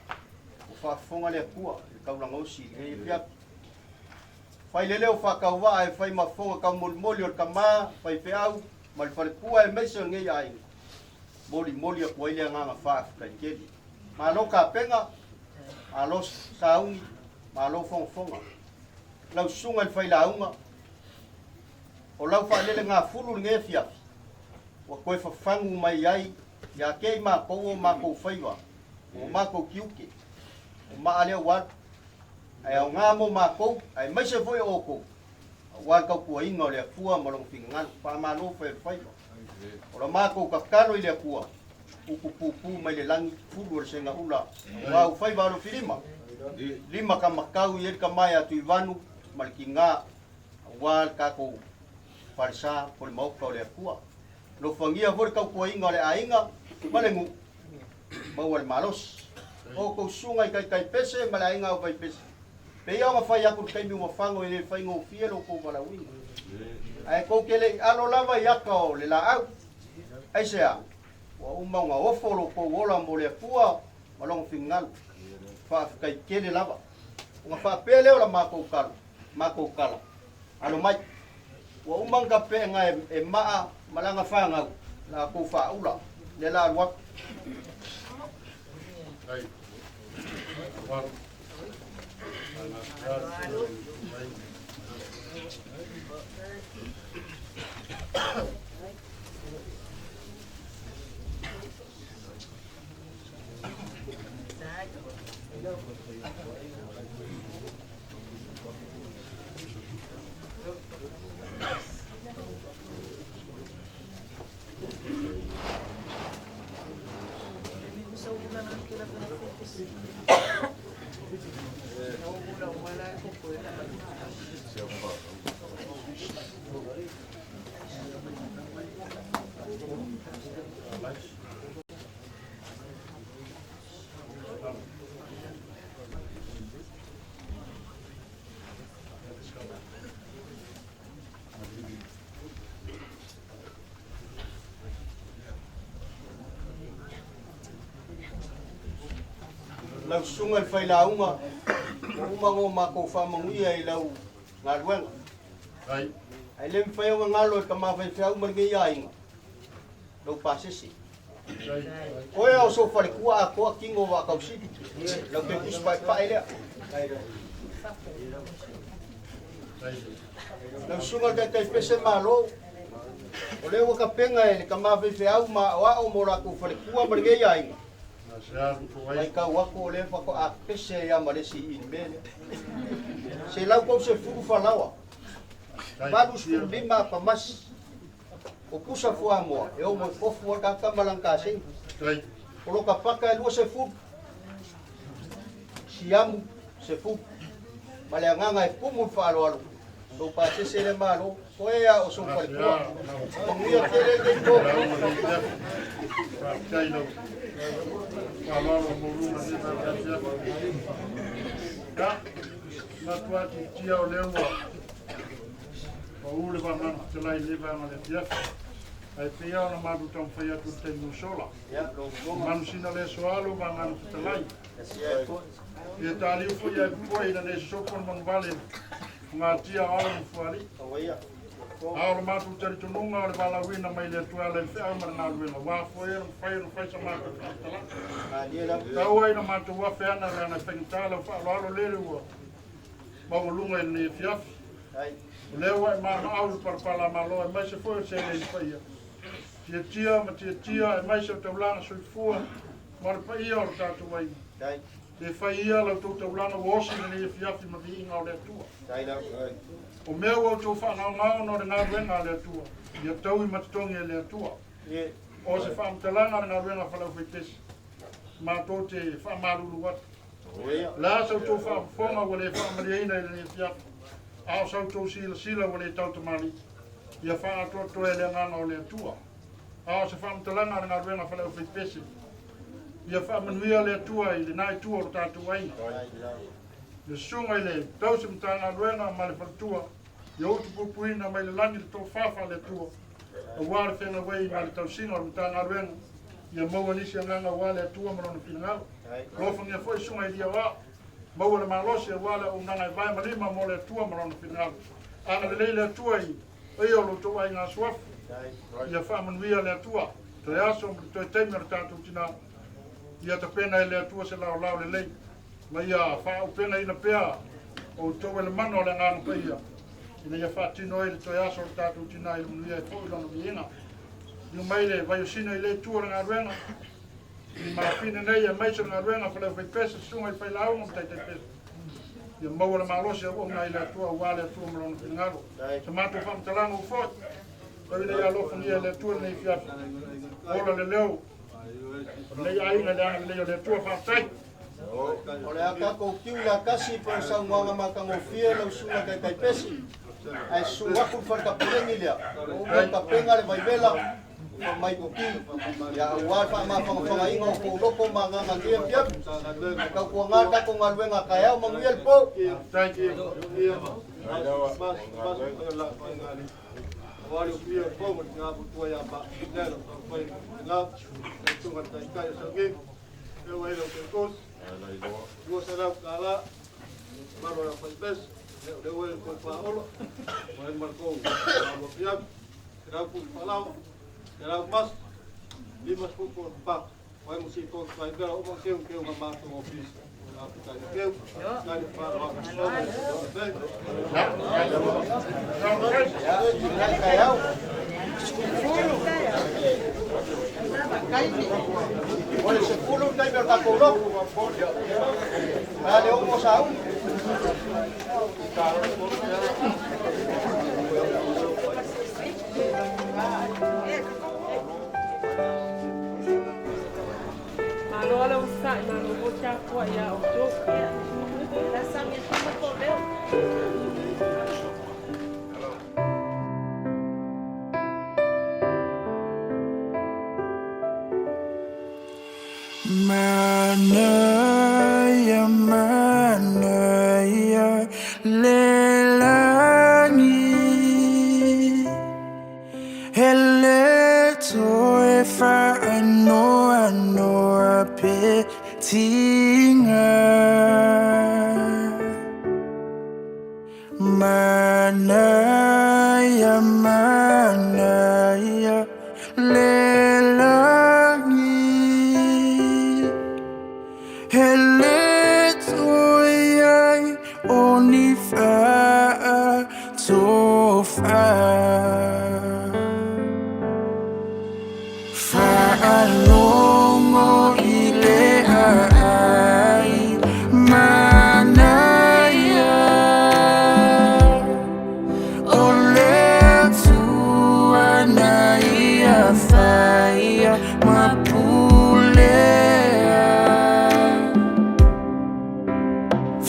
Ua faafofoga le Atua i le taulaga osi i lenei afiafi. Fai lele o faatauvaa e fai ma fofoga taumolimoli o le tama, faifeau ma le falepua aemaise o lenei aiga. Molimoli atu ai le agaga faafetai tele. Malo tapena, malo sauni, malo fogafoga. Lau susuga i le failauga, o lau faalele gafulu lenei afiafi, ua toe fafagu mai ai ia te i matou o matou faiva, o matou tiute, o maa lea ua alu, ae aoga mo matou, aemaise foi o outou, aua le tautuaina o le Atua ma lona finagalo. Faamalo fai o le faiva. O la matou tatalo i le Atua, upu pupu mai le lagi, fulu o le segaula, aua au faiva alofilima, lima ka matau i ai le tama ia Tuivanu ma le tiga, aua le tatou falesa po o le maota o le Atua. Alofagia foi le tautuaina o le aiga ma le nuu, maua le malosi. O outou susuga i taitaipese ma le aiga aufaipese, pei ona fai atu i le taimi ua fago e le faigofie lo outou valaauina. Ae tou te le i alo lava i ata o le laau, aisea, ua uma ona ofo lo outou ola mo le Atua ma lona finagalo. Faafetai tele lava. Ona faapea lea o la matou tala, matou tala, alo mai. Ua uma ona tapeega e maa ma lana fanau la outou faaula, lea la alu atu. Lau susuga i le failauga, ua uma ona matou faamanuia i lau galuega. Ae le mafai ona galo e le tama faifeau ma lenei aiga lau pasese. Oe o sou faletua atoa tino o vaatausili, lau toe tusi paepae lea. Lau susuga i le Taitaipese Malo, o lea ua tapena e le tama faifeau ma aoao mo latou faletua ma lenei aiga. Matau atu o lea faatoa pese ai lava ma le isi i le mea lea. 130 falaoa, 85 apamasi, o pusa fuamoa e ono e tofu ai le tama lana kasegi. O lota paka e 20, siamu 10, ma le agaga e tumu i le faaaloalo, lou pasese lea malo, oe a o sou faletua. Manuia tele lenei po. Matua titia o lea ua pau le vaega fetalai i lenei vaega o le afiafi. Ae pei lava ona matou taumafai atu i le taimi ua sola. Manusina le Aso Alo ma Agaga Fetalai. Ia taliu foi ae popoe ina ne i sosopo le manuvale o gatia o alo ma fualii. A o le matou talitonuga o le valaauina mai le Atua e ala i le feau ma le galuega, ua afua ai ona mafai ona fai sa matou faamatalaga. Tau ai ina matou afe ana leaga e faigata lau faaaloalo lele ua maualuga i lenei afiafi. O lea ua e maamaau i le palapalamalo aemaise foi o le seleni paia. Tiatia ma tiatia aemaise o taulaga soifua ma le paia o le tatou aiga. Le fai ia la outou taulaga ua osi i lenei afiafi ma viiga o le Atua. O mea ua outou faagaogao ona o le galuega a le Atua, ia taui ma totogi e le Atua. O se faamatalaga a le galuega a Faleaufaipese, matou te faamalulu atu. O le a sa outou faafofoga ua le faamalieina i lenei afiafi, a o sa outou silasila ua le tautamalii, ia faaatoatoa e le agaga o le Atua. A o se faamatalaga a le galuega a Faleaufaipese, ia faamanuia le Atua i lena itu o le tatou aiga. Le susuga i le tausi Matagaluega ma le faletua, ia utupupuina mai le lagi le tofa faale-Atua, aua le feagai ma le tausiga o le Matagaluega, ia maua nisi agaga aua le Atua ma lona finagalo. Alofagia foi susuga i lia o ao, maua le malosi aua le auaunaga e vae ma lima mo le Atua ma lona finagalo. Agalelei le Atua i paia o lo outou aiga suafa, ia faamanuia le Atua, toe aso ma le toe taimi o le tatou tina, ia tapena e le Atua se laolao lelei, ma ia faaaupegaina pea outou e le mana o le Agaga Paia, ina ia faatino ai le toe aso o le tatou tina i le manuia e foi lona viiga. Liliu mai le vaiosina i le itu o le galuega, i mafine nei aemaise o le galuega a Faleaufaipese, susuga i failauga ma taitaipese. Ia maua le malosi auauna i le Atua aua le Atua ma lona finagalo. Sa matou faamatalaga ua foi, tau ina ia alofagia e le Atua lenei afiafi. Ola le leo o lenei aiga i le agalelei o le Atua. Faafetai. O le a tatou tiu i le atasi po o le saunoaga matagofie lau susuga Taitaipesi, ae susu atu le faletapuleni lea, ua tapena le vaivela ma maikuti, ia aua le faamafanafanaina o tou loto ma agaga nei afiafi. Ae tautuana le tatou galuega a taeao, manuia le po. O le 10 le taimi o le tatou lotu. A le 6 sauni. Malo le onosai, malo foi le tapuai ia outou. Manaia, manaia le lagi, E le toe faanoanoa pe tiga. Manaia, manaia le lagi, E le toe i ai o ni faatofa. Faalogo i le aai manaia, O le Atua na ia faia ma pulea.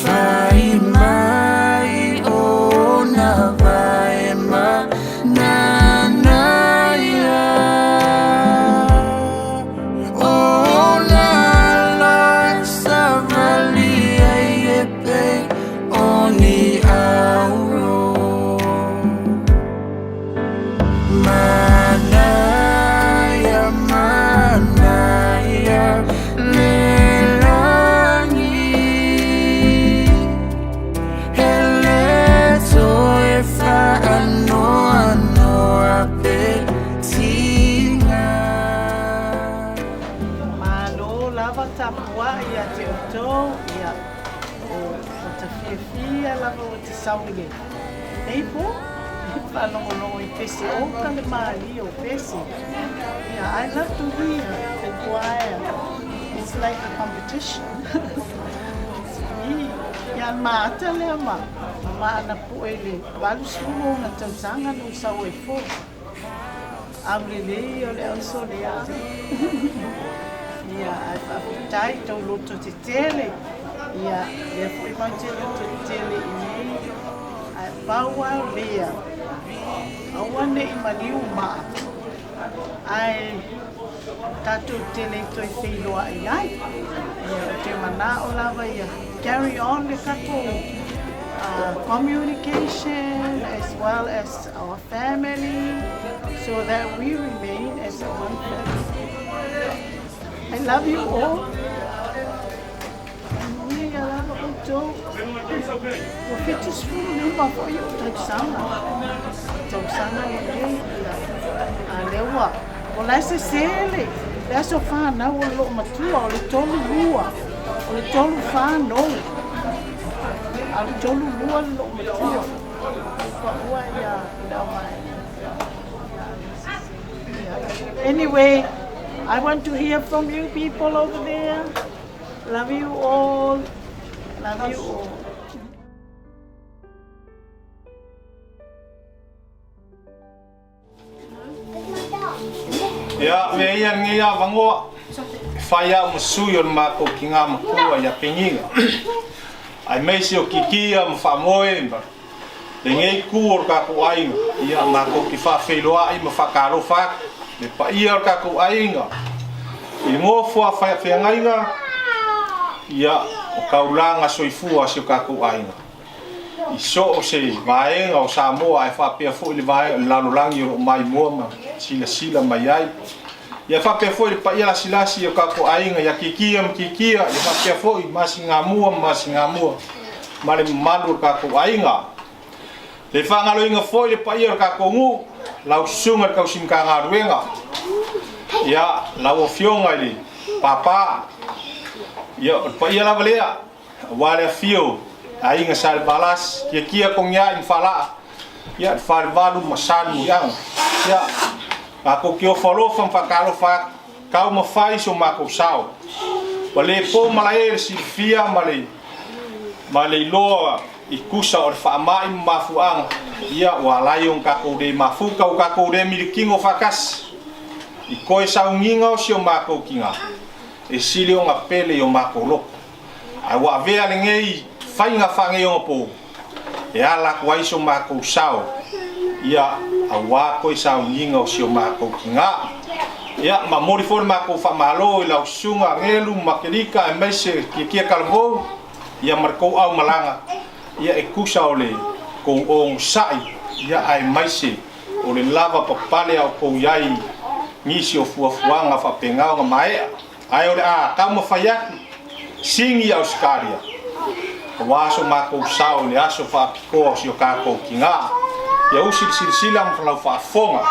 Fai mai ona lea lava ua te sau i le nei po faalogologo i pese oka le malie o pese. Yeah, I love to hear the choir. It's like a competition. Ia maata lea ma maana poe le 80 ona tausaga na ou sau ai foi. Aulelei o le auso lea. Ia, ae faafetai tau loto tetele. Ia, lea foi matou te loto tetele i inei. Ae pau lava o lea, aua ne i maliu maa, ae tatou te le toe feiloai ai. Ia, ou te manao lava ia carry on le tatou communication as well as our family so that we remain as a one family. I love you all. Manuia ia lava outou. Ua 75 foi ou tausaga. Tausaga lenei ia. A lea ua o la e sese le le aso fanau o le loomatua o le 32 o le 34 no. A o le 32 le loomatua. Paua ia le au. Anyway, I want to hear from you people over there. Love you all. Love you all. Ia, mea ia lenei avanoa, e fai au ma sui o le matou tina matua ia Penina, aemaise o Kikia ma Faamoe ma lenei itu o le tatou aiga, ia matou te faafeiloai ma faatalofa atu le paia o le tatou aiga i le nofo a feagaiga, ia, o taulaga soifua a si o tatou aiga i so o se vaega o Samoa ae faapea foi le vaega le lalolagi o lo o maimoa ma silasila mai ai. Ia faapea foi le paia lasilasi o tatou aiga ia Kikia ma Kikia, ia faapea foi Masigamua ma Masigamua ma le mamalu o le tatou aiga. Le faagaloina foi le paia o le tatou nuu, lau susuga i le tausi Matagaluega, ia lau Afioga i le Papa, ia o le paia lava lea, aua le afio o aiga Salevalasi, Kiakia Kogiai ma Falaa, ia le Falevalu ma Salemuliaga. Ia, matou te ofo alofa ma faatalofa atu, taumafai so matou sao. Ua le po malae le silafia ma le ma le iloa i tusa o le faamai ma mafuaaga, ia ua ala ai ona tatou le mafuta, ua tatou le milikino faatasi i toe sauniga o si o matou tina e sili ona pele i o matou loto. Ae ua avea lenei faiga faaneionapo e ala atu ai so matou sao, ia, aua toe sauniga o si o matou tina. Ia, ma momoli foi le matou faamalo i lau susuga Gelu ma Kelika aemaise Kiakia Talavou, ia ma le tou aumalaga, ia e tusa o le tou onosai, ia aemaise o le lava papale a o tou i ai nisi o fuafuaga faapena ona maea. Ae o le a taumafai atu, sigi i Ausetalia, aua so matou sao i le aso faapitoa o si o tatou tina. Ia usi le silasila ma lau faafofoga.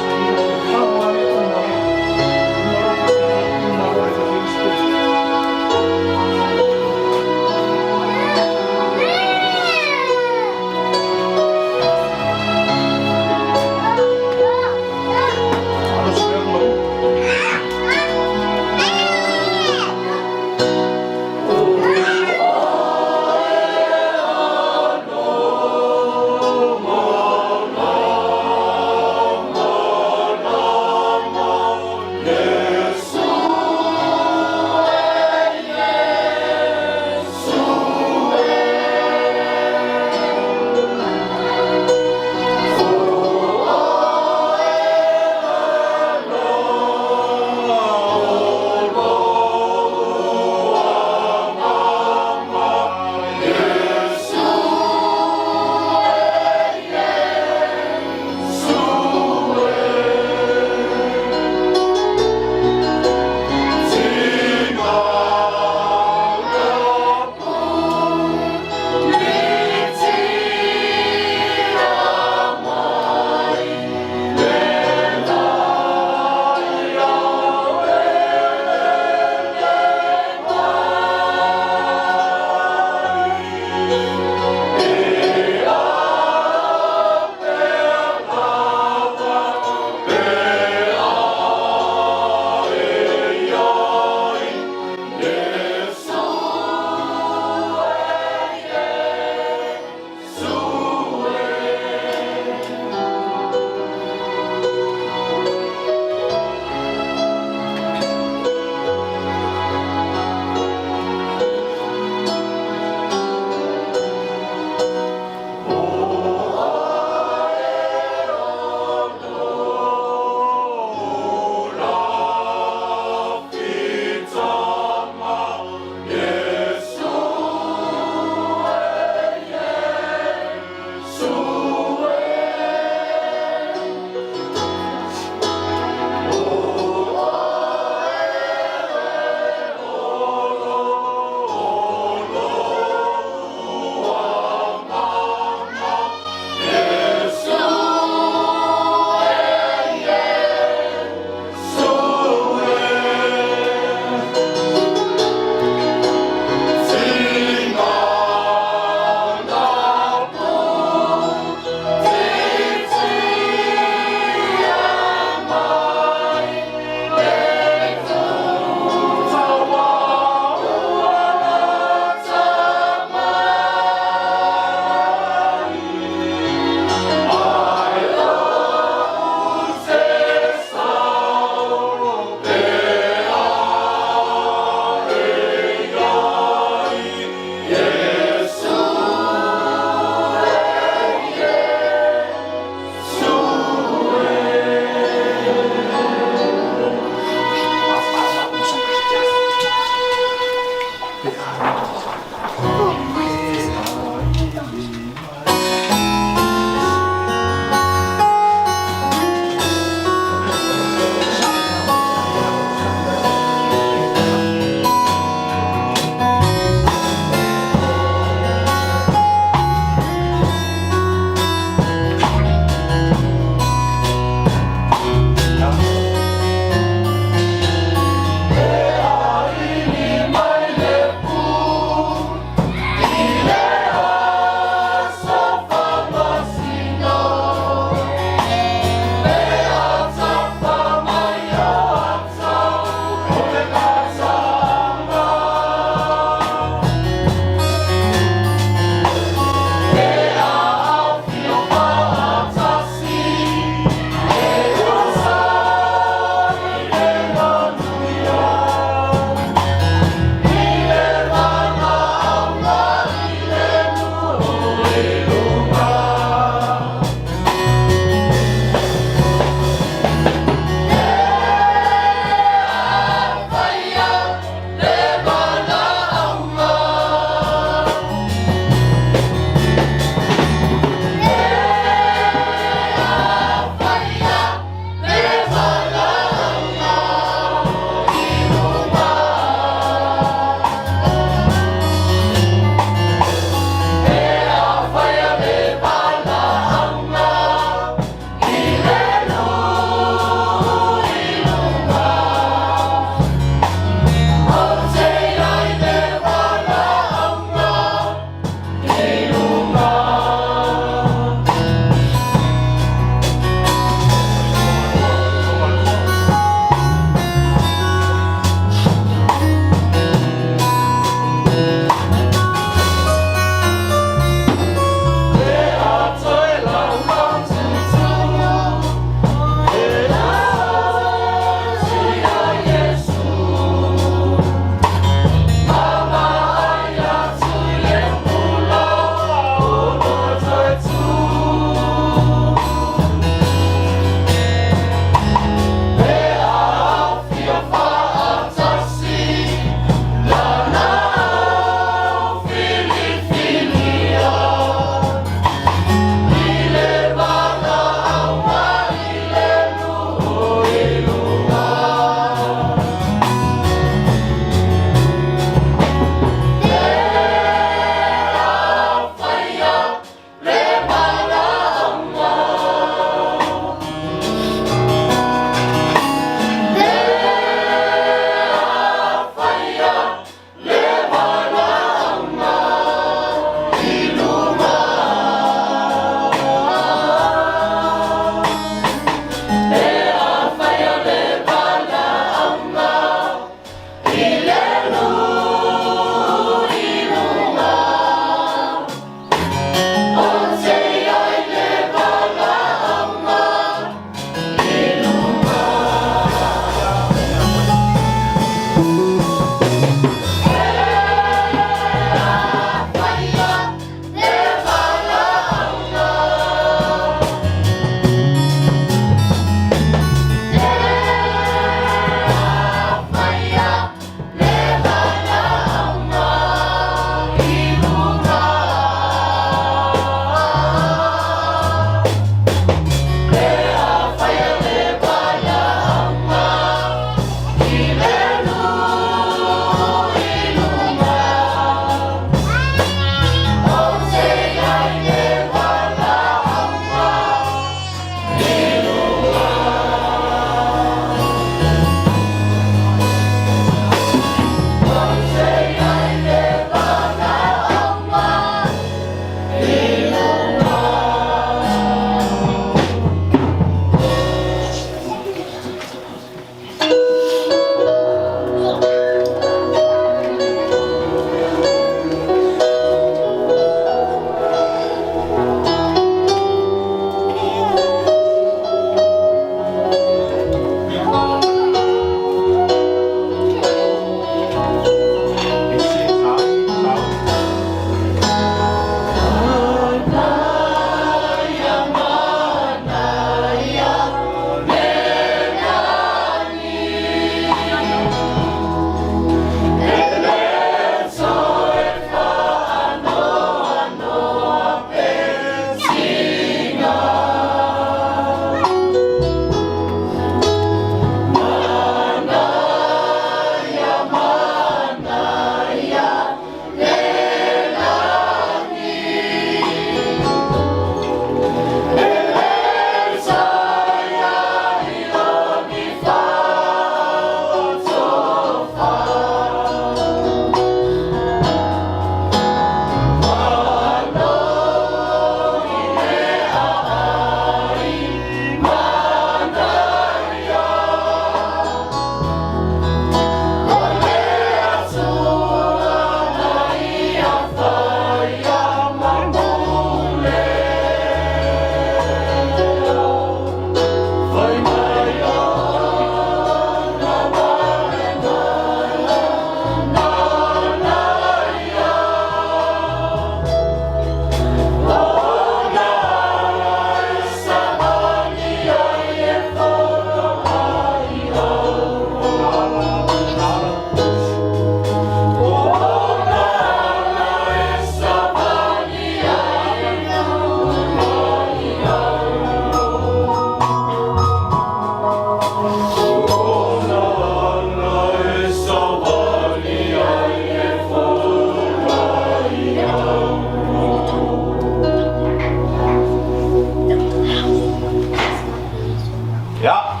Ia,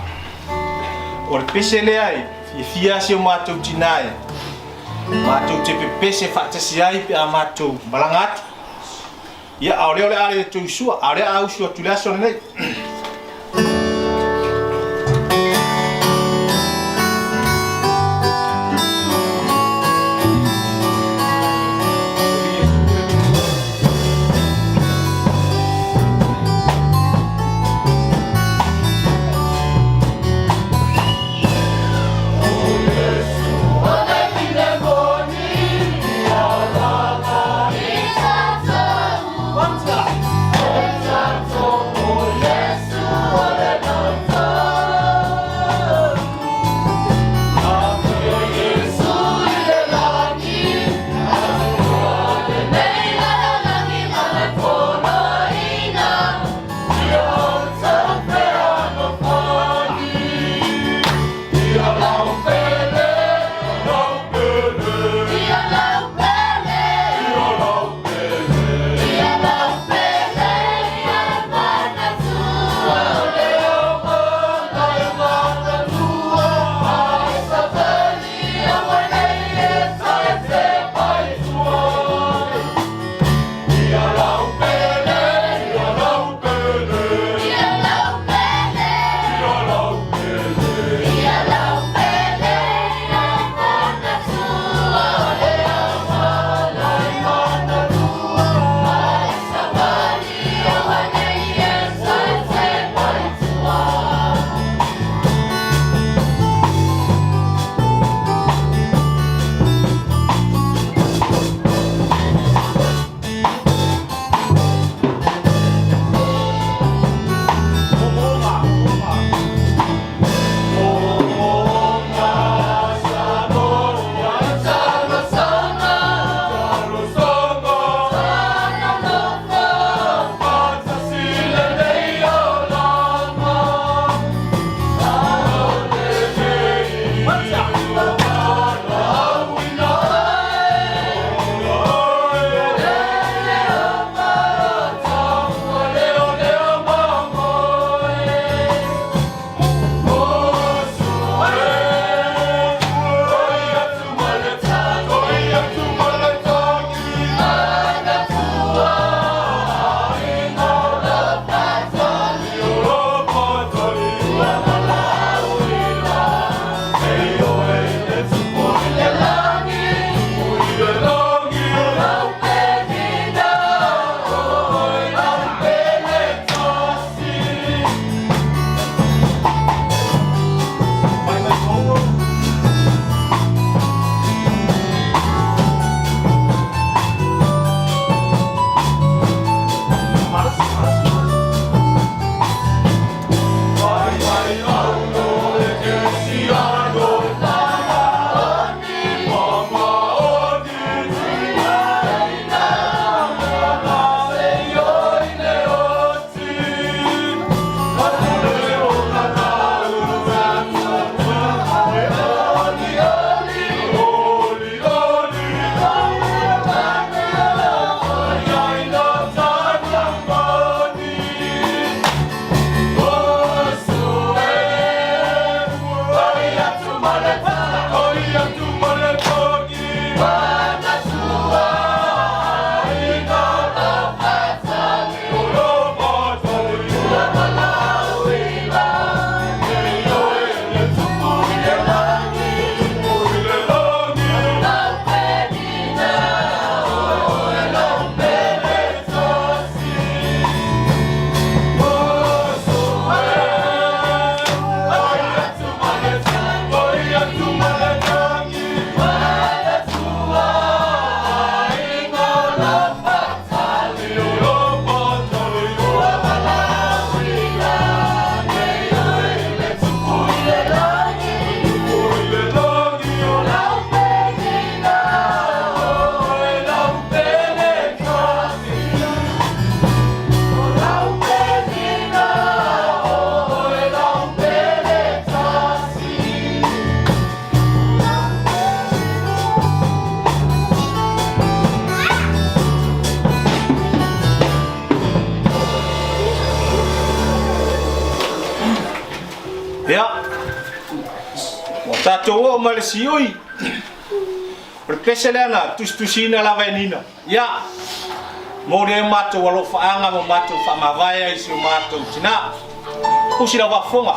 o le pese lea e fiafia si o matou tinā e matou te pepese faatasi ai pe a matou malaga atu. Ia, a o lea o le a le tou sua, a o lea a usu atu i le aso lenei. Ia, ua tatou oo mai le siui. O le pese lea na tusitusiina lava e Nina. Ia, momoli ai matou alofaaga ma matou faamavae ai i si o matou tina. Usi lau faafofoga.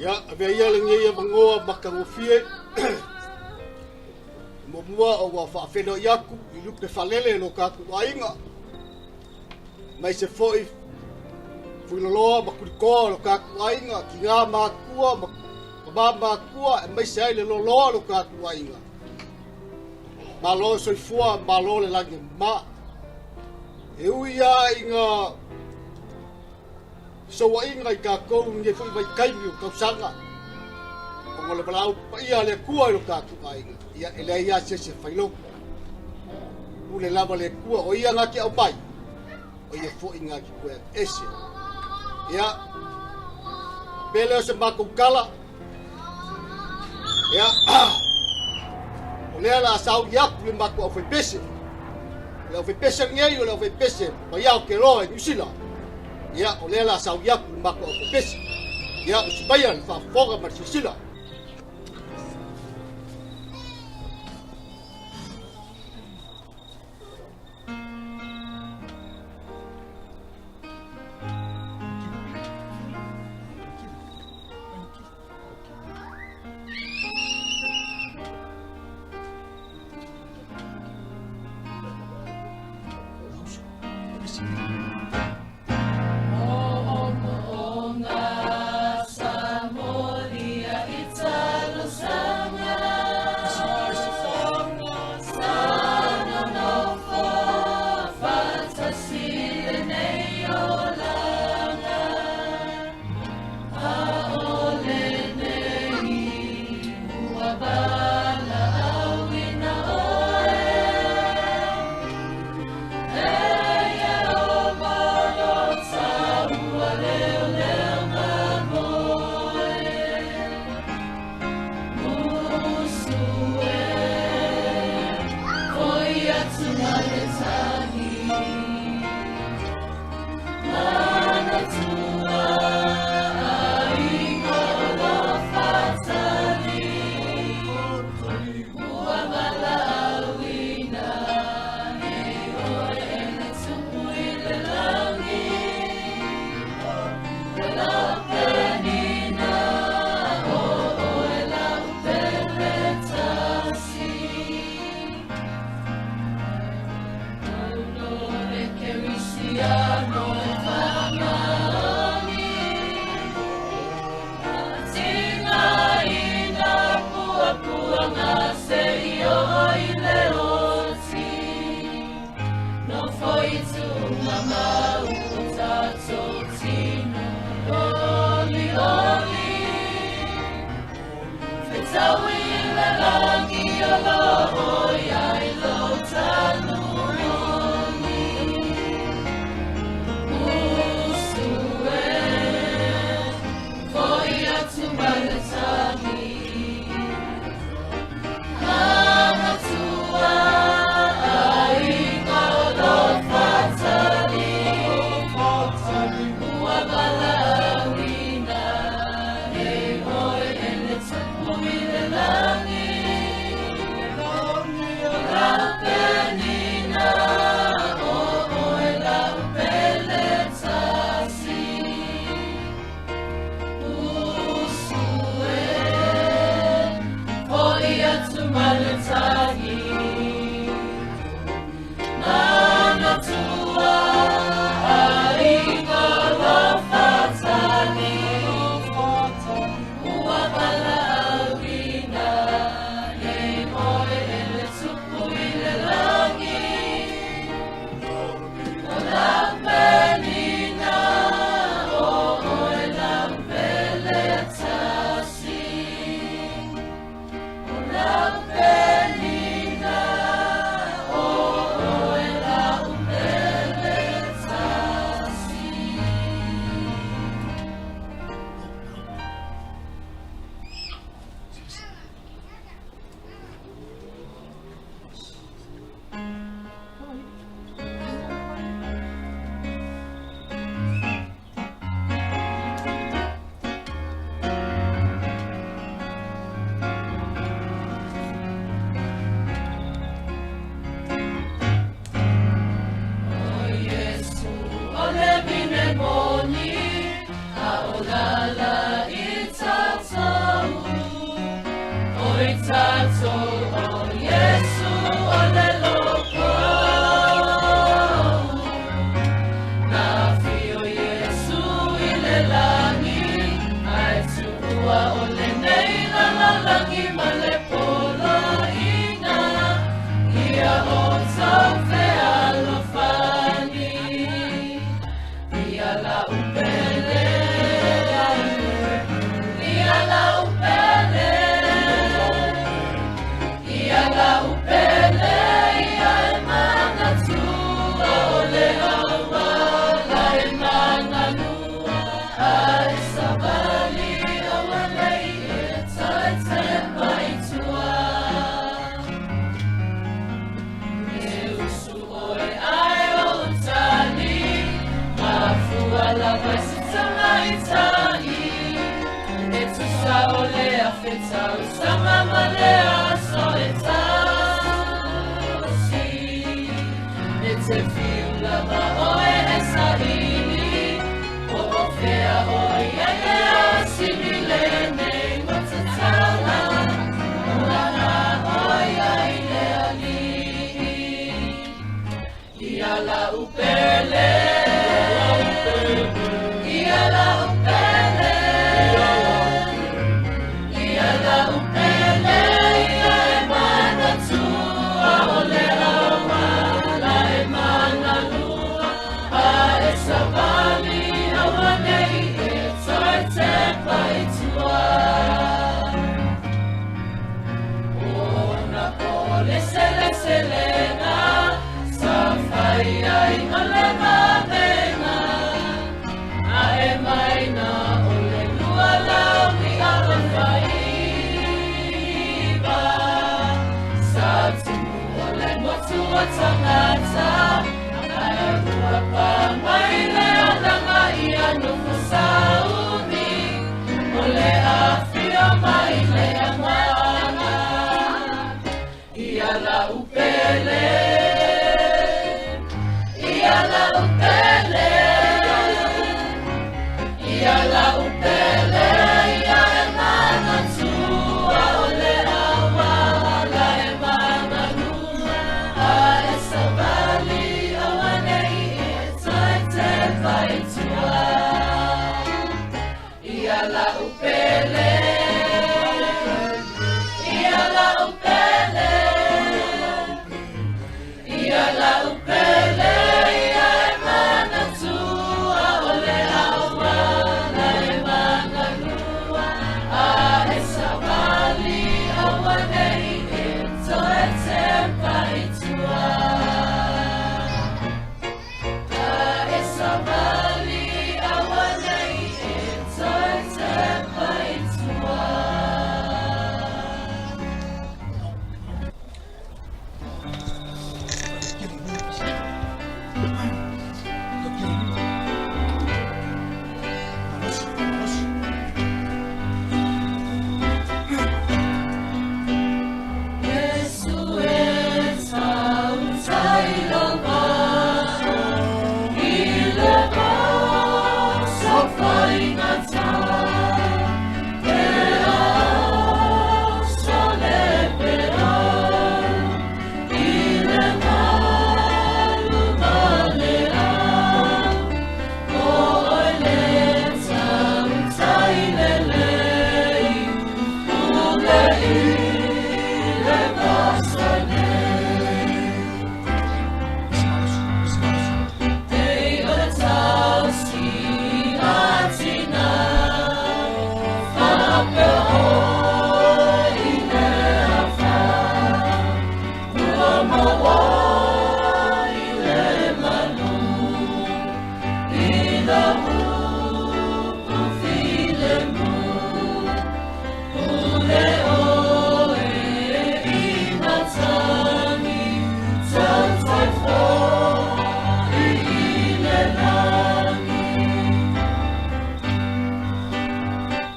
Ia, avea ia lenei avanoa matagofie muamua o ua faafeiloai atu i lupe faalele lo tatou aiga, aemaise foi Fuiloloa ma Kulitoa o lo tatou aiga, tina matua ma tama matua, aemaise ai le loloa o lo tatou aiga. Malo soifua, malo le lagi e mama. E ui lava ina fesouaiga i tatou i lenei foi vaitaimi o tausaga, ona o le valaau paia a le Atua i lo tatou aiga, ia e leai lava se isi e failogo. Pule lava le Atua, o ia na te aumai, o ia foi na te toe ese. Ia, pe lea o se matou tala, ia, o lea o le a sauni atu le matou aufaipese. O le aufaipese lenei o le aufaipese mai Aotearoa i Niu Sila. Ia, o lea o le a sauni atu le matou aufaipese. Ia, usi maia le faafofoga ma le silasila. Love.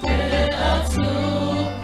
Te atu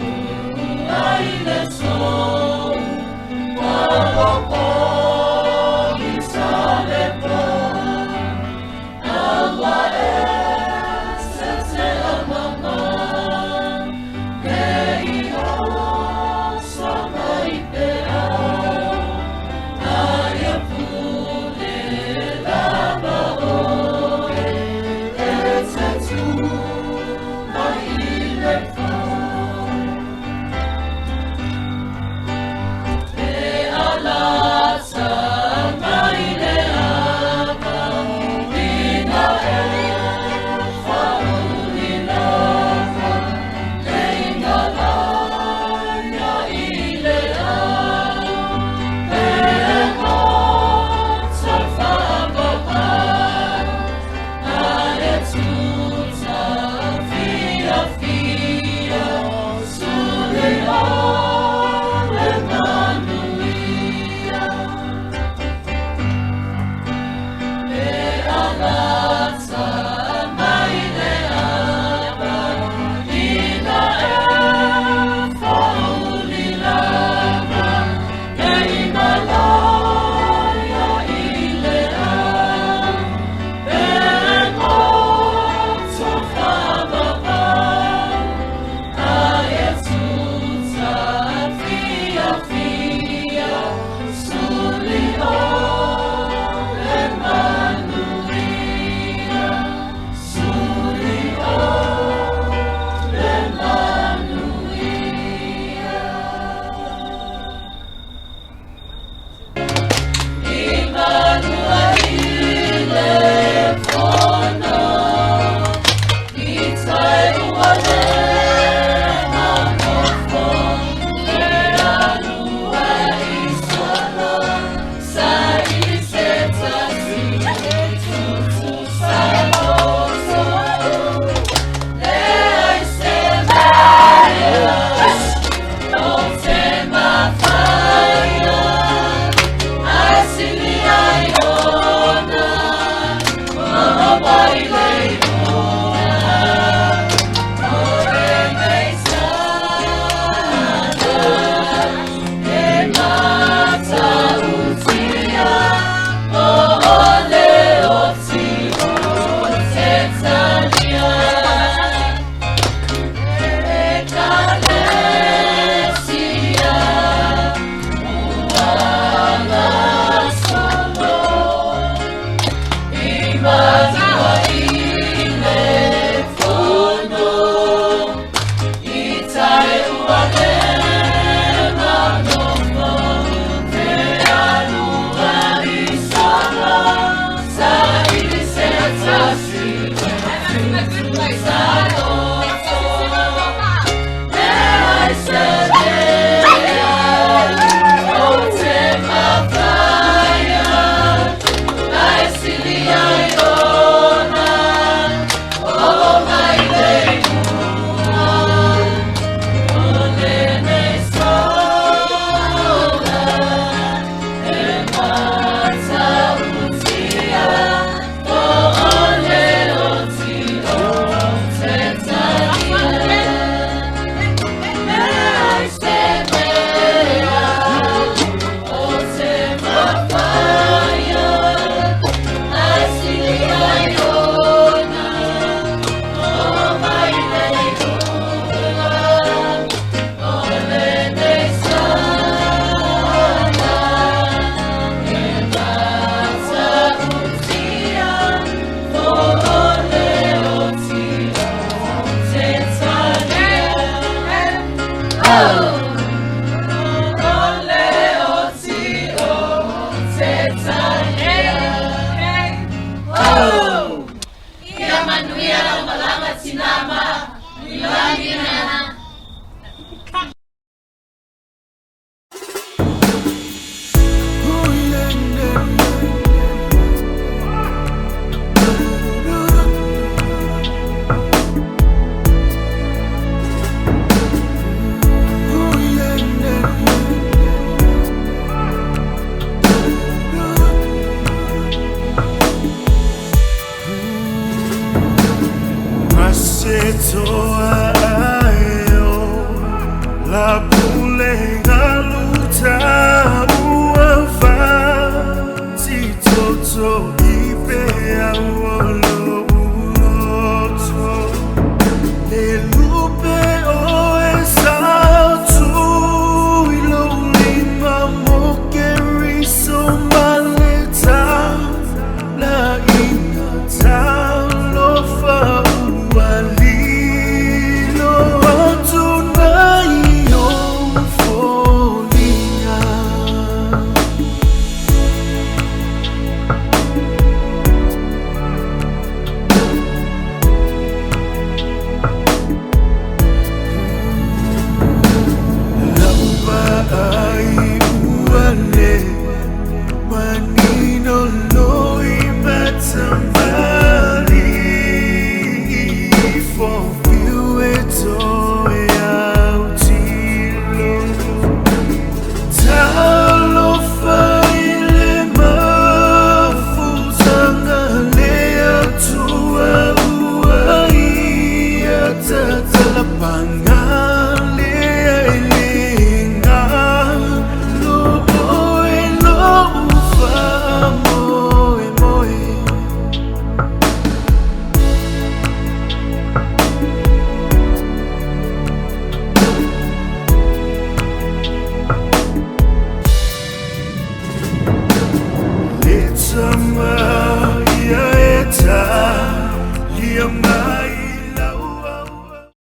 Talapanga.